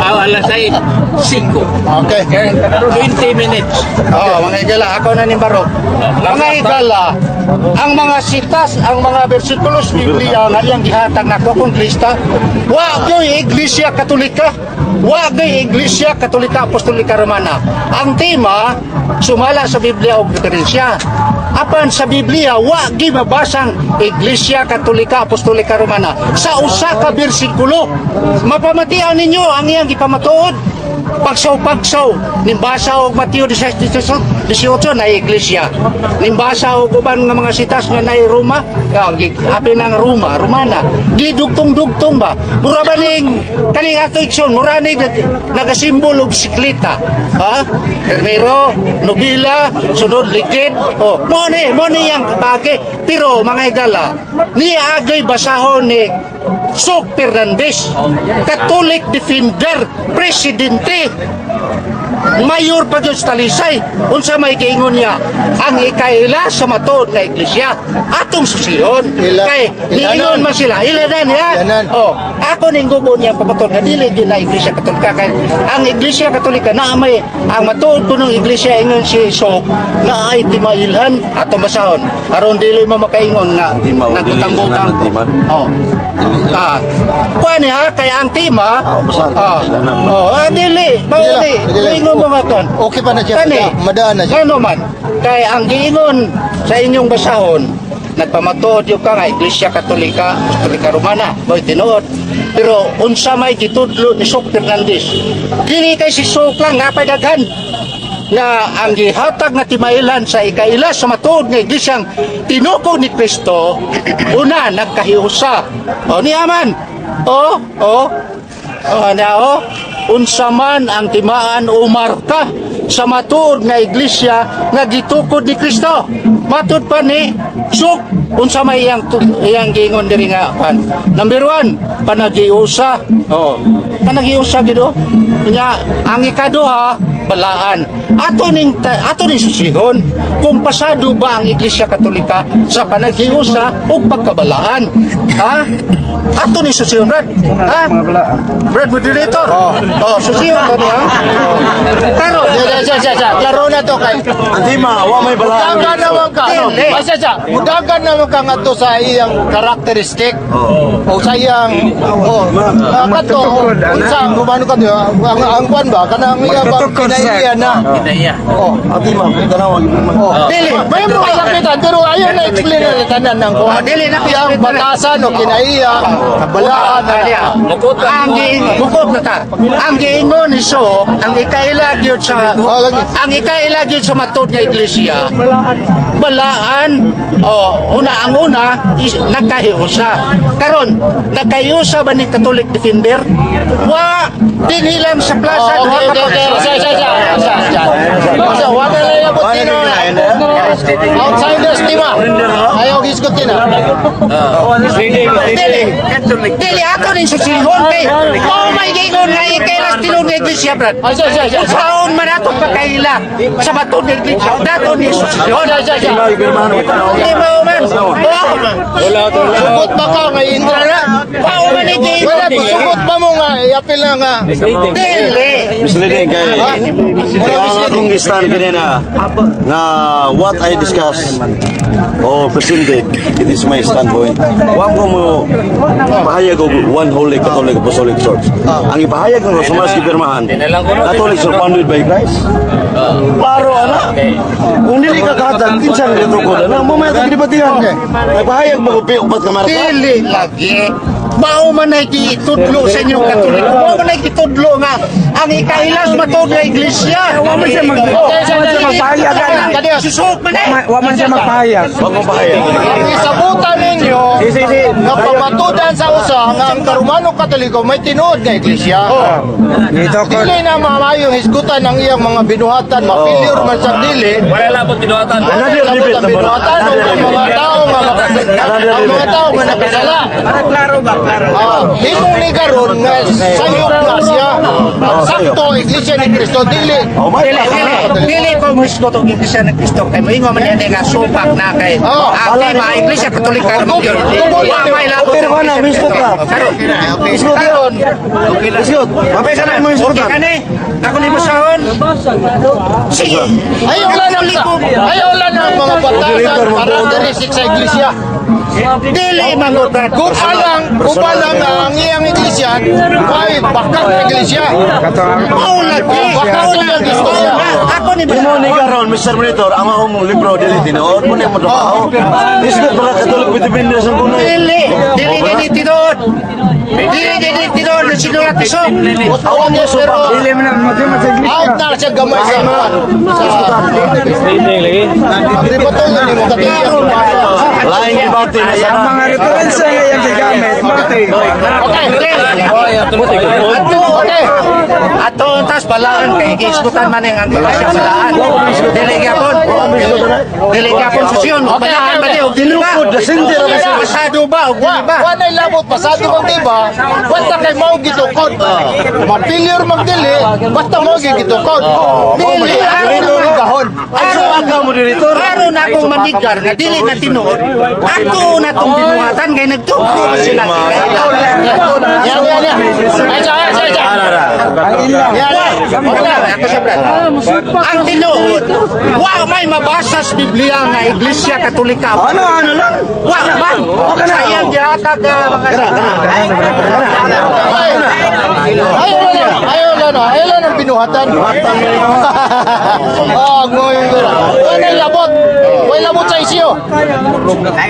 B: alas 6, 5.
C: Okay.
B: 20 minutes.
D: Oh, mga higala, ako na ni Barok. Mga higala, ang mga sitas, ang mga bersikulos Biblia nga iyang gihatag nako kung Krista, wa gyoy Iglesia Katolika. Wa gyoy Iglesia Katolika Apostolika Romana. Ang tema sumala sa Biblia og referensya. Apan sa Biblia wa gyud mabasang Iglesia Katolika Apostolika Romana sa usa ka bersikulo. Mapamatian ninyo ang iyang gipamatuod pagsaw-pagsaw nimbasa og Mateo 16:18 na iglesia, nimbasa og uban nga mga sitas nga naay Roma, apil ng Roma Romana, gidugtong-dugtong ba, mura ba ning kaning ato igsoon, mura ning nagasimbol og bisikleta, ha, Primero nobila, sunod likid. Oh, mo ni yang bage, pero mga higala, ni agay basahon ni Sok Fernandez, Catholic Defender, Presidente, Mayor pa gyud sa Talisay, unsa may giingon niya? Ang ikaila sa matuod nga iglesia, atong susihon. Kay
C: Ilanon.
D: niingon man sila, ilanan niya.
C: Ilanan.
D: Oh, ako ning gubon niya papatol nga dili gyud na Iglesia Katolika, kay ang Iglesia Katolika na may ang matuod kunong iglesia, ingon si Sok, na ay timailhan. Atong basahon aron dili mo makaingon nga
A: Tima, dili,
D: nagutang-butang.
A: tima.
D: Oh. Ah. Kuan niya kay ang tema. Ah. Oh, dili, mao ni.
C: Dili lang.
D: Ingon mo nga kon.
C: Okay pa na siya.
D: Kani.
C: Madaan na siya.
D: Ngano man, kay ang giingon sa inyong basahon, nagpamatuod yung ka nga Iglesia Katolika, Apostolika Romana, mo'y tinuod. Pero unsa may gitudlo ni Sok Fernandez? Dili kay si Sok lang, napay daghan na ang gihatag nga timailan sa ikaila sa matuod nga iglesyang tinuko ni Kristo, una nagkahiusa. O niyaman. O, o, o, na o, unsa man ang timaan o marka sa matuod nga iglesia nga gitukod ni Kristo? Matud pa ni Sok, unsa may iyang giingon diri nga pan. Number 1, panagiusa. Oh, panagiusa gid oh. Nya ang ikaduha, balaan. Ato ning susihon kung pasado ba ang Iglesia Katolika sa panaghiusa o pagkabalaan. Ha? Ato ning susihon, Brad. Ha? Brad moderator. Oh, susihon to niya. Karon,
C: Siya, siya, siya, siya. Klaro na to kay.
A: Ang tema, wa may balaan.
C: Mudagan naman ka. Ano?
D: Dili.
C: Basta siya. Mudagan naman ka nga to sa iyang karakteristik. O sa iyang oh, kato unsa ang gumano ka ang kwan ba kanang iya ba kinaiya na.
B: Kinaiya.
C: Oh.
A: Ang tema, tanawa
C: Oh.
D: Dili.
C: May mo Gamitan, pero ayaw na explain na tanan ng kuwan.
D: Oh, dili na
C: Iyang batasan o kinaiya, balaan na.
D: Ang bukod na ta. Ang giingon ni So, ang ikaila gyud sa
C: Oh, lagi.
D: ang ikaila gyud sa matud nga iglesia. Balaan, oh, una ang una is, nagkahiusa. Karon, nagkahiusa ba ni Catholic Defender? Wa dinhi lang sa plaza
C: Oh,
D: duha
C: okay,
D: ka
C: okay, okay. Isa, isa, isa. Isa, isa. Isa, wala na yung butino. Outsiders, di ba? Ayaw gisgot din ah.
D: Dili. Dili ato ning susilhon kay oh my gingon nga ikailas tinuod nga iglesia, brad.
C: Ay, isa, isa, isa.
D: Unsaon man ato pagkaila sa matud nga iglesia, dato ni susilhon.
C: Isa, isa, isa.
D: Di ba man? Oh,
C: Sugot ba ka nga intra na?
D: Mao man ni
C: Wala, sugot ba mo nga iapil na nga?
D: Dili.
A: Misleading kay ang akong stand kanina nga what I discuss or presented, it is my standpoint. Wa ko mo pahayag og one holy Catholic Apostolic Church. Ang ipahayag ng Rosumas gipirmahan, Catholics are founded by Christ. Klaro ana. Kung dili ka kahatag, kinsa nga gitukod ana? Mo may atong gidebatihan. Nagpahayag mo og upat ka marka.
D: Dili lagi. Mao man ay gitudlo sa inyong Katoliko. Mao man ay gitudlo nga ang ikailas matuod nga iglesia.
G: Wa man siya magpahayag ana.
D: Susok man eh.
G: Wa man siya magpahayag.
A: Wa mo pahayag.
C: Ang isabutan ninyo nga pamatudan sa usa nga ang Karumano Katoliko may tinuod nga iglesia.
G: Gitukod.
C: Dili na mamayong hisgutan ang iyang mga binuhatan, ma-failure man sa dili.
F: Wala labot binuhatan.
A: Another
C: Wala
A: debate
C: ang binuhatan o ang mga tao nga ang mga tao nga nakasala.
G: Klaro ba? Klaro.
C: Ah, himong ni karon nga sayop na siya. Ang sakto iglesia ni Kristo dili.
A: Oh my.
D: Dili, dili, dili ko muhisgot og iglesia ng Kristo kay moingon man ini nga supak na kay
C: Oh.
D: ang tema iglesia Katolika naman yun. Wa may labot.
A: Pero kana misgot ka.
D: Karon,
A: Misgot.
D: karon,
A: Misgot. Mapay ka na mo
D: okay
A: isgutan.
D: ka ni? Ako ni basahon. Sige.
C: Ayaw lang ang ayaw lang ang mga batasan karakteristik sa iglesia.
D: Dili man gud, brad.
C: Kung pa lang ang iyang iglesia ay bakak na iglesia.
D: Mao lagi.
C: Bakak na iglesia.
D: Ako ni
A: Imo ni
D: basahon.
A: karon Mr. Monitor, ang akong libro dili tinuod mo ni mo trabaho. Isgot para Catholic Defenders ang kuno.
D: Dili, dili gini tinuod. Dili gini tinuod na sinulat ni Sok.
C: Awan niya pero
G: Dili man na sa iglesia.
C: out na siya gamay sa kuwan. Di ba to yun mo katulad?
A: Laing debate na
G: Ang
A: sana.
G: mga referensya nga iyang gigamit, mate.
C: Okay.
D: Ato,
C: Okay.
D: ato tas balaan kay giisgutan man ang iglesia balaan. Dili gyapon. Dili gyapon susyon. Balaan ba di og dili ba?
A: The center of the
D: Pasado ba og
C: Wa,
D: dili ba?
C: wa na'y labot pasado bang diba? Basta kay mao gitukod. Mapilyor magdili, basta mao gitukod.
D: Dili,
C: Dili gahon.
D: Aron
A: ka moderator.
D: Aron akong manigar nga dili na tinuod. Ako na tong binuhatan kay nagtuko sila.
C: Yan, yan, yan. Ay, siya, ay, siya, siya.
G: Ang ila.
C: Yan, yan.
D: Wala, ako siya, brad. Ang tinuod, wa may mabasa sa Biblia nga Iglesia Katolika.
A: Ano ano lang?
D: Wa man. Sayang gihatag nga mga
C: Ay, ayaw lang, ayaw lang, ayaw lang ang binuhatan. Ah, ngoy ko. Wala na'y labot. Way labot sa isyo.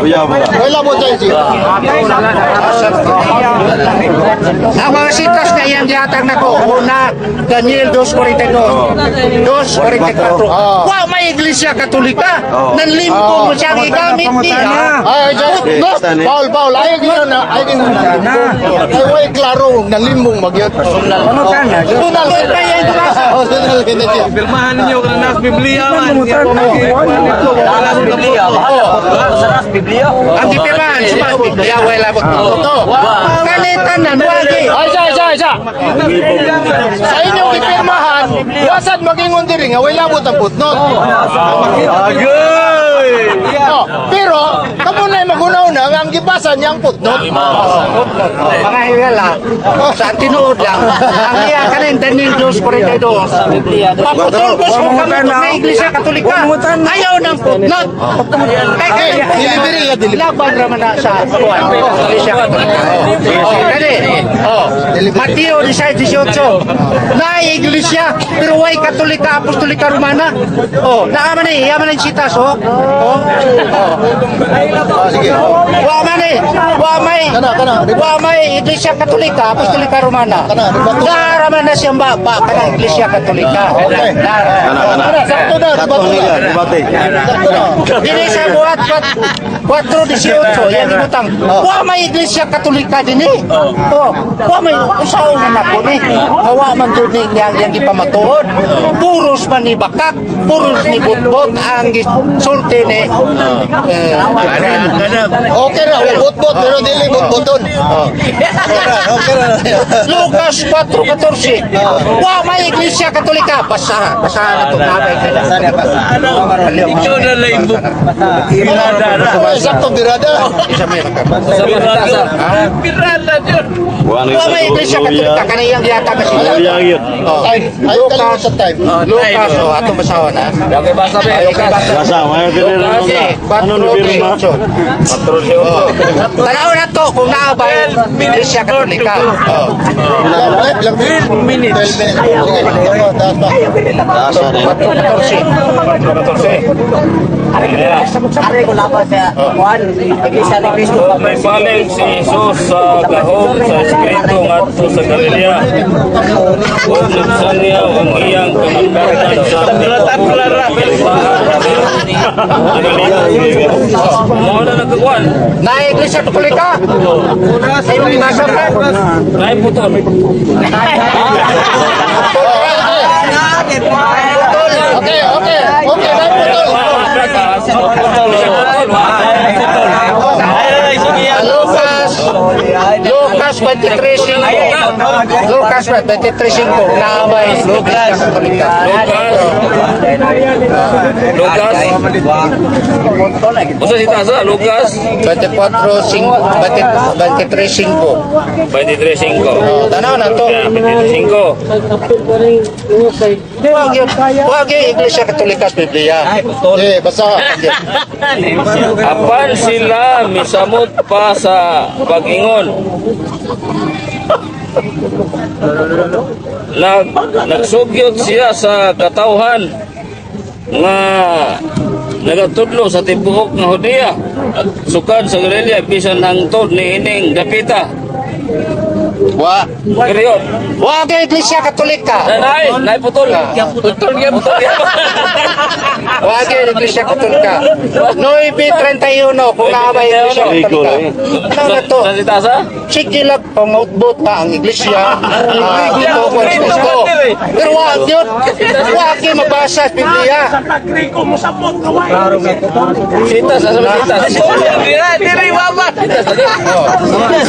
A: Uya ba?
C: Way labot sa isyo.
D: Ang mga sitas na iyang gihatag nako, una Daniel 2:42, 2:44. Wa may Iglesia Katolika. Nanlimbong mo siya ang igamit niya.
C: Ay, ay,
A: Okay,
C: no,
A: stand it.
C: Paul, Paul, ayaw gino na, ayaw gino na. Ay, way klaro, nalimbong magyot.
G: Ano ka na?
C: Tunal.
D: Kaya ito ba?
C: Oh, tunal kita siya.
F: Pirmahan ninyo kung nas Biblia man.
D: Ang gipirmahan sa Biblia way labot to. Kalitan na wagi.
C: Ay, isa, isa, isa. Sa inyong gipirmahan, wasad magingon diri nga way labot ang footnote.
A: Agoy!
C: Oh, pero kamo na magunaw na nga ang gibasa Mabasa niya ang footnote.
D: Footnote. Oh, mga higala, sa tinuod lang, ang iya kanin Daniel 2:42. Paputol ko sa kamot na Iglesia Katolika. Ayaw ng footnote. Kay
C: Eh, delivery ya, delivery.
D: Laban raman na sa kuwan. Iglesia Katolika. Oh, kani. Oh, Mateo 16:18. Na Iglesia pero way Katolika Apostolika Romana. Oh, naa man eh, iya man ang sitas oh. Oh. Oh.
C: Ah, sige.
D: Wa man eh. Wa may.
C: Kana, kana.
D: Wa may Iglesia Katolika, Apostolika Romana.
C: Kana, ribato.
D: Nara man na siyang ba kana Iglesia Katolika.
C: Okay.
D: Nara.
C: Kana, sakto na, ribato na.
A: Debate.
C: Sakto na.
D: Dili sa buhat 4:18 yang ibutang. Wa may Iglesia Katolika dinhi. Oh, wa may usaon na nako ni. Nga wa man jud ni niyang yang gipamatuod. Puros man ni bakak, puros ni butbot ang gisulti ni eh,
C: Okay ra, bot-bot pero dili bot-boton. Okay ra, okay ra.
D: Lucas 4:14. Wa may Iglesia Katolika. Basa, basa na to.
B: Ikaw na lang mo.
C: Okay, sakto birada.
B: Pirala yun.
D: Wa may Iglesia Katolika kaniyang gihatag na sila. Oh.
C: Time. Ayaw kalimot sa time.
D: Lucas, oh, atong basahon ha.
F: Okay, basa be.
D: Ay, basa.
A: Basa, may dili
D: Kasi,
A: Ano ni pirma?
D: 4:18. Tanaw na to kung naa ba yung Iglesia Katolika. Oh.
C: Ilang minutes? 12 minutes. Sige, ako, taas pa.
A: Basa na.
F: 4:14.
G: Are ko laban sa kuan, Iglesia ni Cristo.
F: May balik si Jesus sa gahom sa Espiritu ngadto sa Galilea. Ug nagsanyaw ang iyang kamangkatan sa Galilea. Mao na nagkuan.
D: Na Iglesia Katolika. Ay, basa pa.
F: Nay putol.
C: Okay. Okay, dahil putol.
F: Putol.
D: Lucas Lucas 23:5. Lucas 23:5. Naa ba yung Iglesia Katolika?
F: Lucas. Usa si Tasa, Lucas
D: 24:5, 23:5.
F: 23:5.
D: Oh, tanaw na to.
F: Yeah, 23:5.
D: Wag yun. Wag yung Iglesia Katolika sa Biblia.
C: Eh, basa.
F: Apan sila misamot pa sa pag-ingon. Nagsugyot siya sa katawhan nga nagatudlo sa tibuok nga Judea at sukad sa Galilea bisan hangtod niining dapita.
D: Wa.
F: Period.
D: Wag yung Iglesia Katolika.
F: Nay, nay putol. Putol gyud. Putol gyud.
D: Wag yung Iglesia Katolika. 9:31 kung naa ba yung Iglesia Katolika. Tanaw na to.
F: Sa si Tasa?
D: Sige lang, pangautbot na ang Iglesia. Dito ko ang Kristo. Pero wag yun. Wag yun mabasa sa Biblia.
F: Sitas, asa ba sitas?
B: Diri mama.
F: Sitas lagi. Sitas,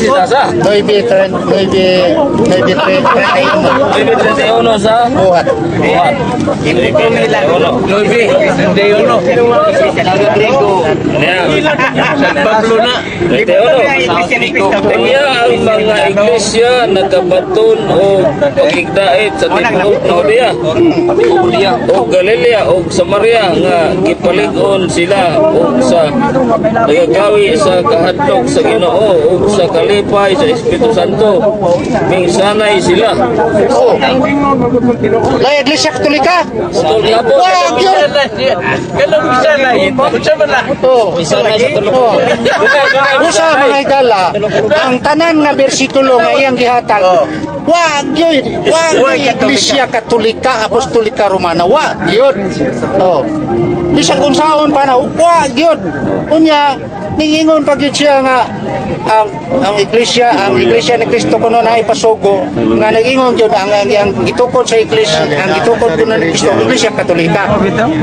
F: si Tasa.
D: 9, 9, 9, 31.
F: 9:31 sa
D: Buhat.
F: Buhat. 9:31. Yan.
B: San Pablo na.
F: 31. Kaya ang mga iglesia nagkabaton o pagigdait sa tibuok na Judea o Galilea o Samaria nga gipalig-on sila og sa nagagawi sa kahadlok sa Ginoo ug sa kalipay sa Espiritu Santo mingsanay sila.
D: Oh. La Iglesia Katolika.
F: Putol gyapon.
D: Wag yun.
B: Kanang bisanay. Unsa man na?
D: Oh.
F: Misanay sa tulok.
D: Oh. Usa mga higala, ang tanan nga bersikulo nga iyang gihatag, wag yun, wag yung Iglesia Katolika, Apostolika Romana, wag yun. Oh. Bisan kung saon pa na, wag yun. Unya, ningingon pa gyud siya nga, ang iglesia ni Kristo kuno na ipasugo nga nagingon gyud ang gitukod sa iglesia, ang gitukod kuno ni Kristo, Iglesia Katolika.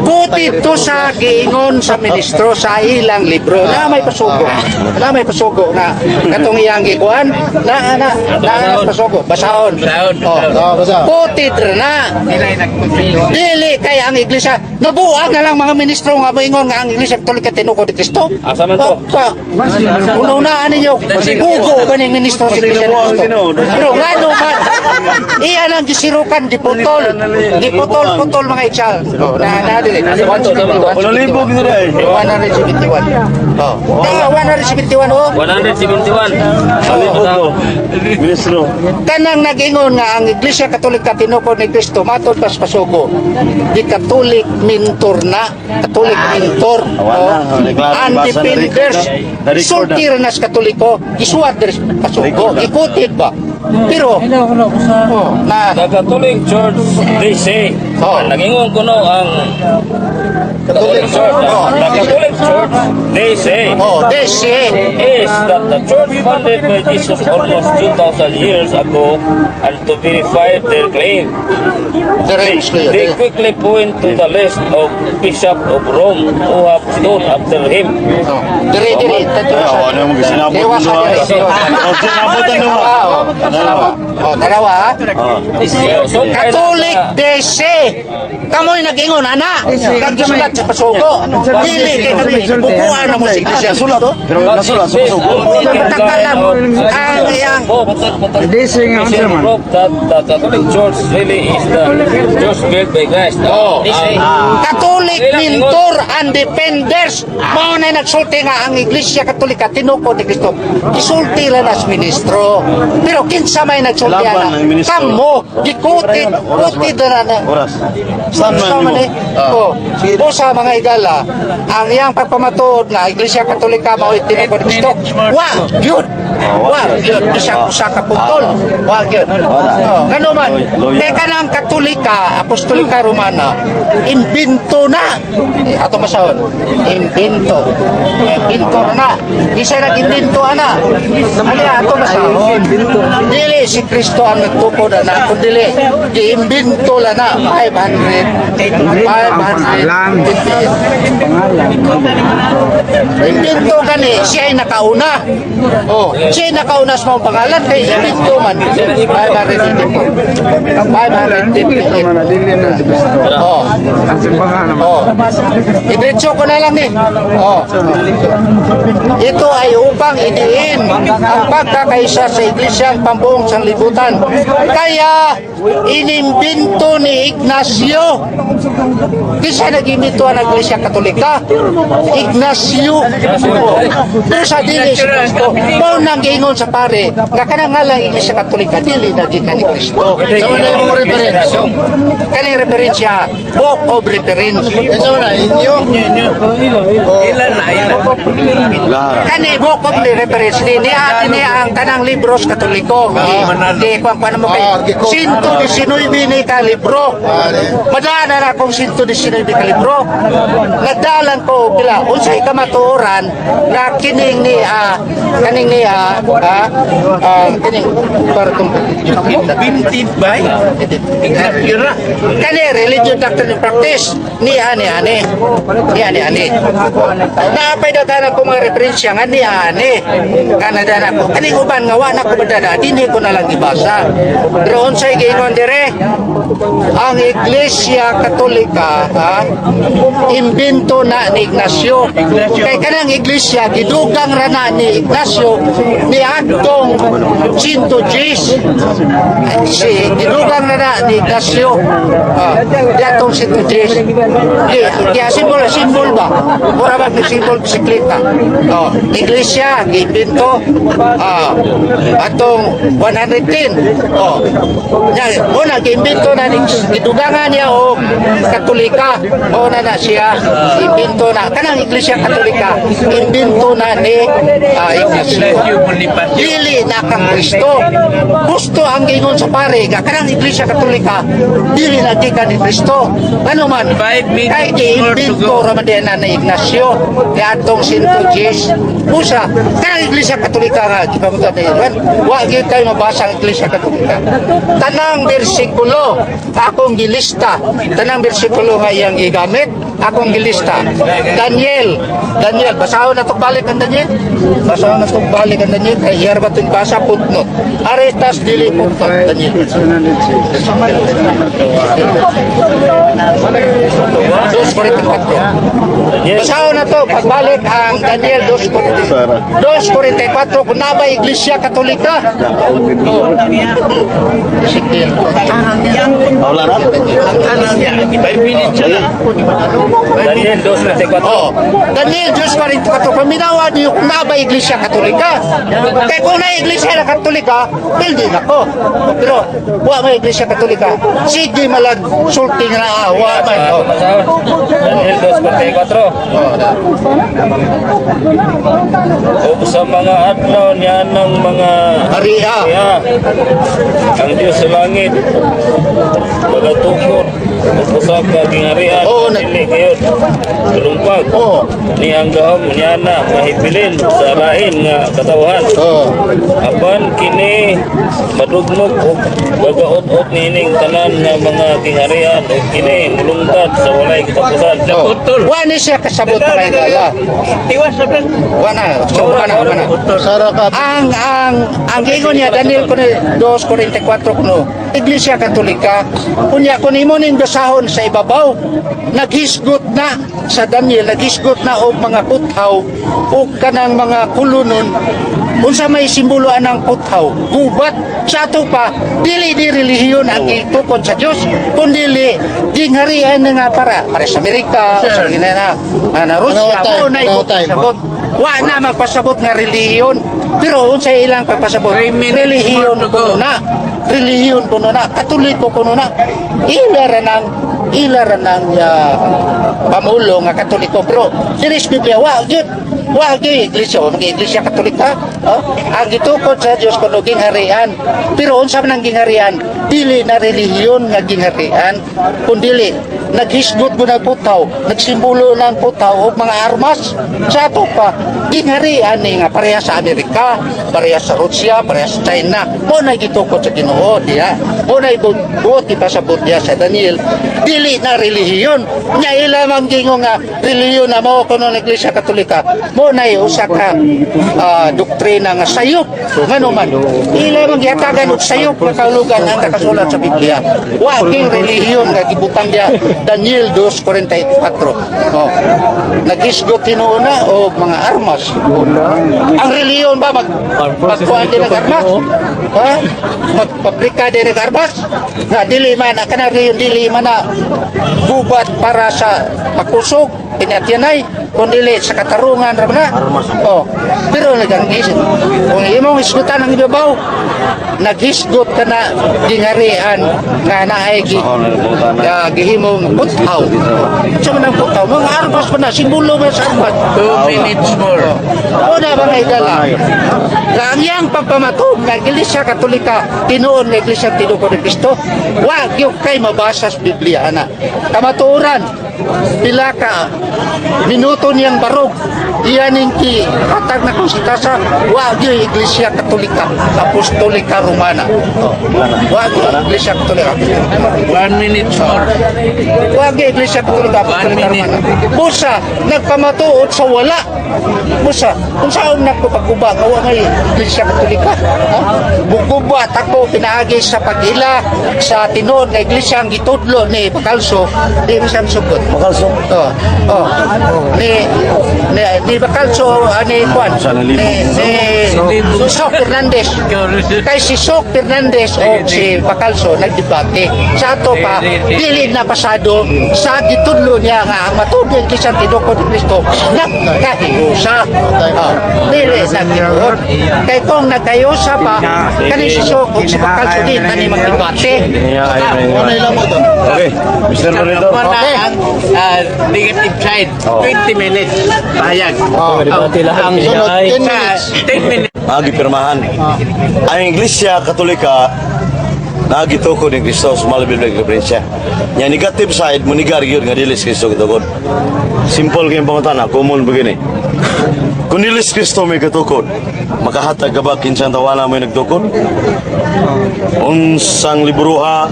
D: Quoted to sa giingon sa ministro sa ilang libro na may pasugo. Na may pasugo na katong iyang gikuan na na na pasugo, basahon. Oh.
C: Oh, basta.
D: Quoted ra na. Dili kay ang iglesia nabuang na lang mga ministro nga moingon nga ang Iglesia Katolika tinukod ni Kristo.
F: Asa man to?
D: Una-unaan ninyo, bugo ba ning ministro sa Iglesia ni Kristo? Pero ngano man, iyan ang gisirukan, giputol. Giputol-putol mga itsa. Oh, na na dili. 171.
A: Wala libog nila eh.
D: 171. Oh. Na 171 oh.
F: 171.
A: Libog ko. Ministro.
D: Kanang nag-ingon nga ang Iglesia Katolika tinukod ni Kristo matod pas pasugo. Di Catholic mentor na, Catholic mentor.
A: Wala na.
D: Oh. And
A: Basa na
D: defenders,
A: record na. Na-record na.
D: sulti ra na sa Katoliko, gisuwat diri sa pasugo,
A: Record na.
D: gikutit ba? Pero oh, na
F: The Catholic Church, they say,
D: Oh.
F: nagingon kuno ang Catholic Church.
D: Oh.
F: The Catholic Church, they say,
D: Oh, they say
F: is that the church founded by Jesus almost 2,000 years ago and to verify their claim.
D: Dire
F: They quickly point to the list of Bishop of Rome who have stood after him.
D: Oh, dire dire
A: Ay, awa na mo sinabot
D: Dewa
A: mo
D: sa
A: na.
D: dire.
A: Oh, sinabotan mo.
D: Oh, tanawa. Oh, tanawa ha.
F: So,
D: Catholic DC. Kamoy nag-ingon ana. Kag sa pasugo. Dili kay kami bukuan na mo sa Iglesia.
A: Nasulat. Pero nasulat sa pasugo.
D: Matakalam ang iyang
F: Proof that the Catholic Church really is the church built by Christ.
D: Oh.
F: Ah.
D: Catholic mentor and defenders mao na nagsulti nga ang Iglesia Katolika tinukod ni Kristo. Gisulti ra nas ministro. Pero kinsa may nagsulti
A: Laban
D: ana?
A: ang ministro.
D: Kamo gikutit kutit ra na.
A: Oras. Saan
D: Gusto
A: man
D: man
A: mo?
D: eh. Oh. Busa mga higala, ang iyang pagpamatuod nga Iglesia Katolika mao tinukod ni Kristo. Wa gyud. Wa gyud isa usa ka putol. Wa gyud. Oh, ngano man? Teka lang, Katolika, Apostolika Romana, imbento na. Eh, ato masahon. Imbento. Imbento na. Di siya nag-imbento ana. Ano ato masahon? Dili si Kristo ang nagtukod ana, kun dili giimbento la na 500 558. Imbento kani siya ay nakauna. Oh, siya ay nakauna sa mga pangalan kay imbento man 554. 558. Oh. Oh. Idiretso ko na lang ni. Oh. Ito ay upang idiin ang pagkakaisa sa Iglesia ang pambuong sanlibutan. Kaya inimbento ni Ignacio. Kinsa nag-imbento ang Iglesia Katolika? Ignacio. Oh. Pero sa dili si Kristo. Mao nang giingon sa pare nga kanang ngalang Iglesia Katolika dili na gikan ni Kristo.
C: Sa wala yung reference.
D: Kaning referensya, book of reference.
C: Sa wala, inyo.
B: Ilan na, ilan.
A: Lahara.
D: Kani book of reference ni ate ni ang tanang libros Katoliko. Di kwan kwan mo kay 119 ni ka libro. Madala na akong 119 ka libro. Nagdalan ko pila unsay kamatuoran nga kining ni kaning ni kining para tong
B: Binti ba? Yun na.
D: Kani religion, doctrine and practice ni ani ani ni ani ani naapay daghan ako mga referensya nga ni ani nga nadana ko kaning uban nga wa na ko madala, dinhi ko na lang gibasa. Pero unsay giingon dire? Ang Iglesia Katolika ha, imbento na ni Ignacio kay kanang iglesia gidugang ra na ni Ignacio ni adtong 110. Si gidugang na na ni Ignacio diatong 110. Di kaya simbol simbol ba, mura ba ni simbol bisikleta. Oh, iglesia giimbento atong 110. Oh, nya mo na giimbento na. Gibuhatan, gidugangan niya og Katolika. Mao na na siya, imbento na kanang Iglesia Katolika, imbento na ni Ignacio.
B: Ignacio Bonifacio.
D: Dili na kang Kristo. Gusto ang gingon sa pare nga kanang Iglesia Katolika dili na gikan ni Kristo. Ano man?
B: 5 minutes
D: Kay
B: more to
D: giimbento
B: go.
D: ra man din na ni Ignacio niadtong Centuries. Busa kanang Iglesia Katolika nga gipamutan ni Juan, wa gyud kay mabasa ang Iglesia Katolika. Tanang bersikulo akong gilista, tanang bersikulo nga iyang gigamit akong gilista. Daniel, Daniel, basahon na balik ang Daniel. Basahon na balik ang Daniel kay iyar ba itong basa footnote. Aretas dili footnote Daniel. 2:44. Basahon na to pagbalik ang Daniel 2:44 kung na ba Iglesia Katolika. Oh. Ezekiel.
A: Wala na?
B: 5 minutes na lang.
F: Daniel 2:24.
D: Oh, Daniel 2:44, paminawa niyo kung na ba Iglesia Katolika. Kaya kung na Iglesia na Katolika, pildi na ko. Pero wa may Iglesia Katolika. Sige malag sulti nga na wa man. Oh.
F: Basahon. Daniel 2:44. Ug sa mga adlaw niya ng mga
D: Maria.
F: Kaya, ang Diyos sa langit, magatukod, ug usa ka gingharian,
D: Oo,
F: dili gayud tulumpag. Ni ang gahom niya na mahibilin sa lain nga katawhan. Apan kini madugmok og bagaot-ot niining tanan nga mga gingharian ug kini mulungtad sa walay katapusan.
D: Oh.
B: Putol.
D: Wa ni siya kasabot mga higala.
B: Tiwas na lang.
D: Wa na, so, wa na, wa na.
C: Sara ka.
D: Ang ingon niya Daniel kuno 2:44 kuno. Iglesia Katolika unya kun imo ning basahon sa ibabaw, naghisgot na sa Daniel, naghisgot na og mga puthaw og kanang mga kulunon. Unsa may simbolo anang puthaw? Gubat. Sa ato pa, dili di relihiyon ang gitukod sa Dios, kundi gingharian na nga para para sa Amerika, sa na, na Russia,
C: Ano time?
D: mo na
C: Ano time?
D: sabot. Wa na magpasabot nga relihiyon. Pero unsay ilang pagpasabot?
B: 3 minutes
D: Relihiyon
B: more to go.
D: kuno na. Relihiyon kuno na. Katoliko kuno na. Ila ra nang pamulo nga Katoliko, pero diri sa Biblia wa gyud. Wa gyud iglesia, wa mga Iglesia Katolika. Oh? Ang gitukod sa Dios kuno gingharian. Pero unsa man ang gingharian? Dili na relihiyon nga gingharian, kundili naghisgot ko ng putaw, nagsimbolo ng putaw og mga armas. Sa ato pa, gingharian ni nga pareha sa Amerika, pareha sa Russia, pareha sa China. Mo na gitukod sa Ginoo diha. Mo na buot ipasabot diha sa Daniel. Dili na relihiyon. Nya ila man gingo nga relihiyon na mao kuno ng Iglesia Katolika. Mo na usa ka doktrina nga sayop. Ngano man ila man gihatagan og sayop nga kahulugan ang nakasulat sa Biblia. Wa king relihiyon nga gibutang diha Daniel 2:44. Oh. Naghisgot tinuon na og mga armas. Ang relihiyon ba magkuan din ng armas? Ha? Magpabrika din ng armas? Nga dili man kana relihiyon, dili man na gubat para sa pakusog pinatyanay, kundi sa katarungan ra man na. Oh. Pero nagang isip, kung imong hisgutan ang ibabaw, naghisgot ka na gingharian nga naay gihimong puthaw. Sa man ang puthaw, mga armas pa na, simbolo ba sa armas?
B: 2 minutes more.
D: Una mga higala, nga ang iyang pagpamatog nga Iglesia Katolika, tinuon nga Iglesia tinuon ni Kristo, wa gyud kay mabasa sa Biblia ana. Kamatuoran, pila ka minuto niyang barog, iyan ning ki hatag na kung sitasa, wa gyud Iglesia Katolika Apostolika Romana. Oh. Wa gyud Iglesia Katolika.
B: 1 minute more.
D: Wa gyud Iglesia Katolika Apostolika
B: 1 minute.
D: Romana. Busa nagpamatuod sa wala. Busa unsaon nako pagguba nga wa may Iglesia Katolika? Ha? Buguba tako pinaagi sa pag-ila sa tinuod nga iglesia ang gitudlo ni Bacalso, di mo siya sugod.
A: Bacalso?
D: Oh. Oh. Ni ni ni ni Bacalso, ni Juan, ni Sok Fernandez. Kay si Sok Fernandez o si Bacalso nagdebate. Sa ato pa, dili na pasado sa gitudlo niya nga ang matuod nga iglesia tinukod ni Kristo nagkahiusa. Ah, dili na tinuod. Kay kung nagkahiusa pa, kani si Sok o si Bacalso di tani magdebate.
C: Ano ilang mo to?
A: Okay, Mr. Moderator.
B: Wala ang negative side. 20 minutes. Pahayag.
E: Debate lahat.
B: Ang
C: Sunod,
E: Ay.
C: 10
B: sa
C: minutes.
B: 10 minutes.
A: Ang gipirmahan. Ang Iglesia Katolika nagitukod ni Kristo sa mga Biblia referensya. Nya negative side mo nigar gyud nga dili si Kristo gitukod. Simple kayong pangutana, common ba gini? Kung dili si Kristo may katukod, makahatag ka ba kinsang tawana may nagtukod? Unsang libroha,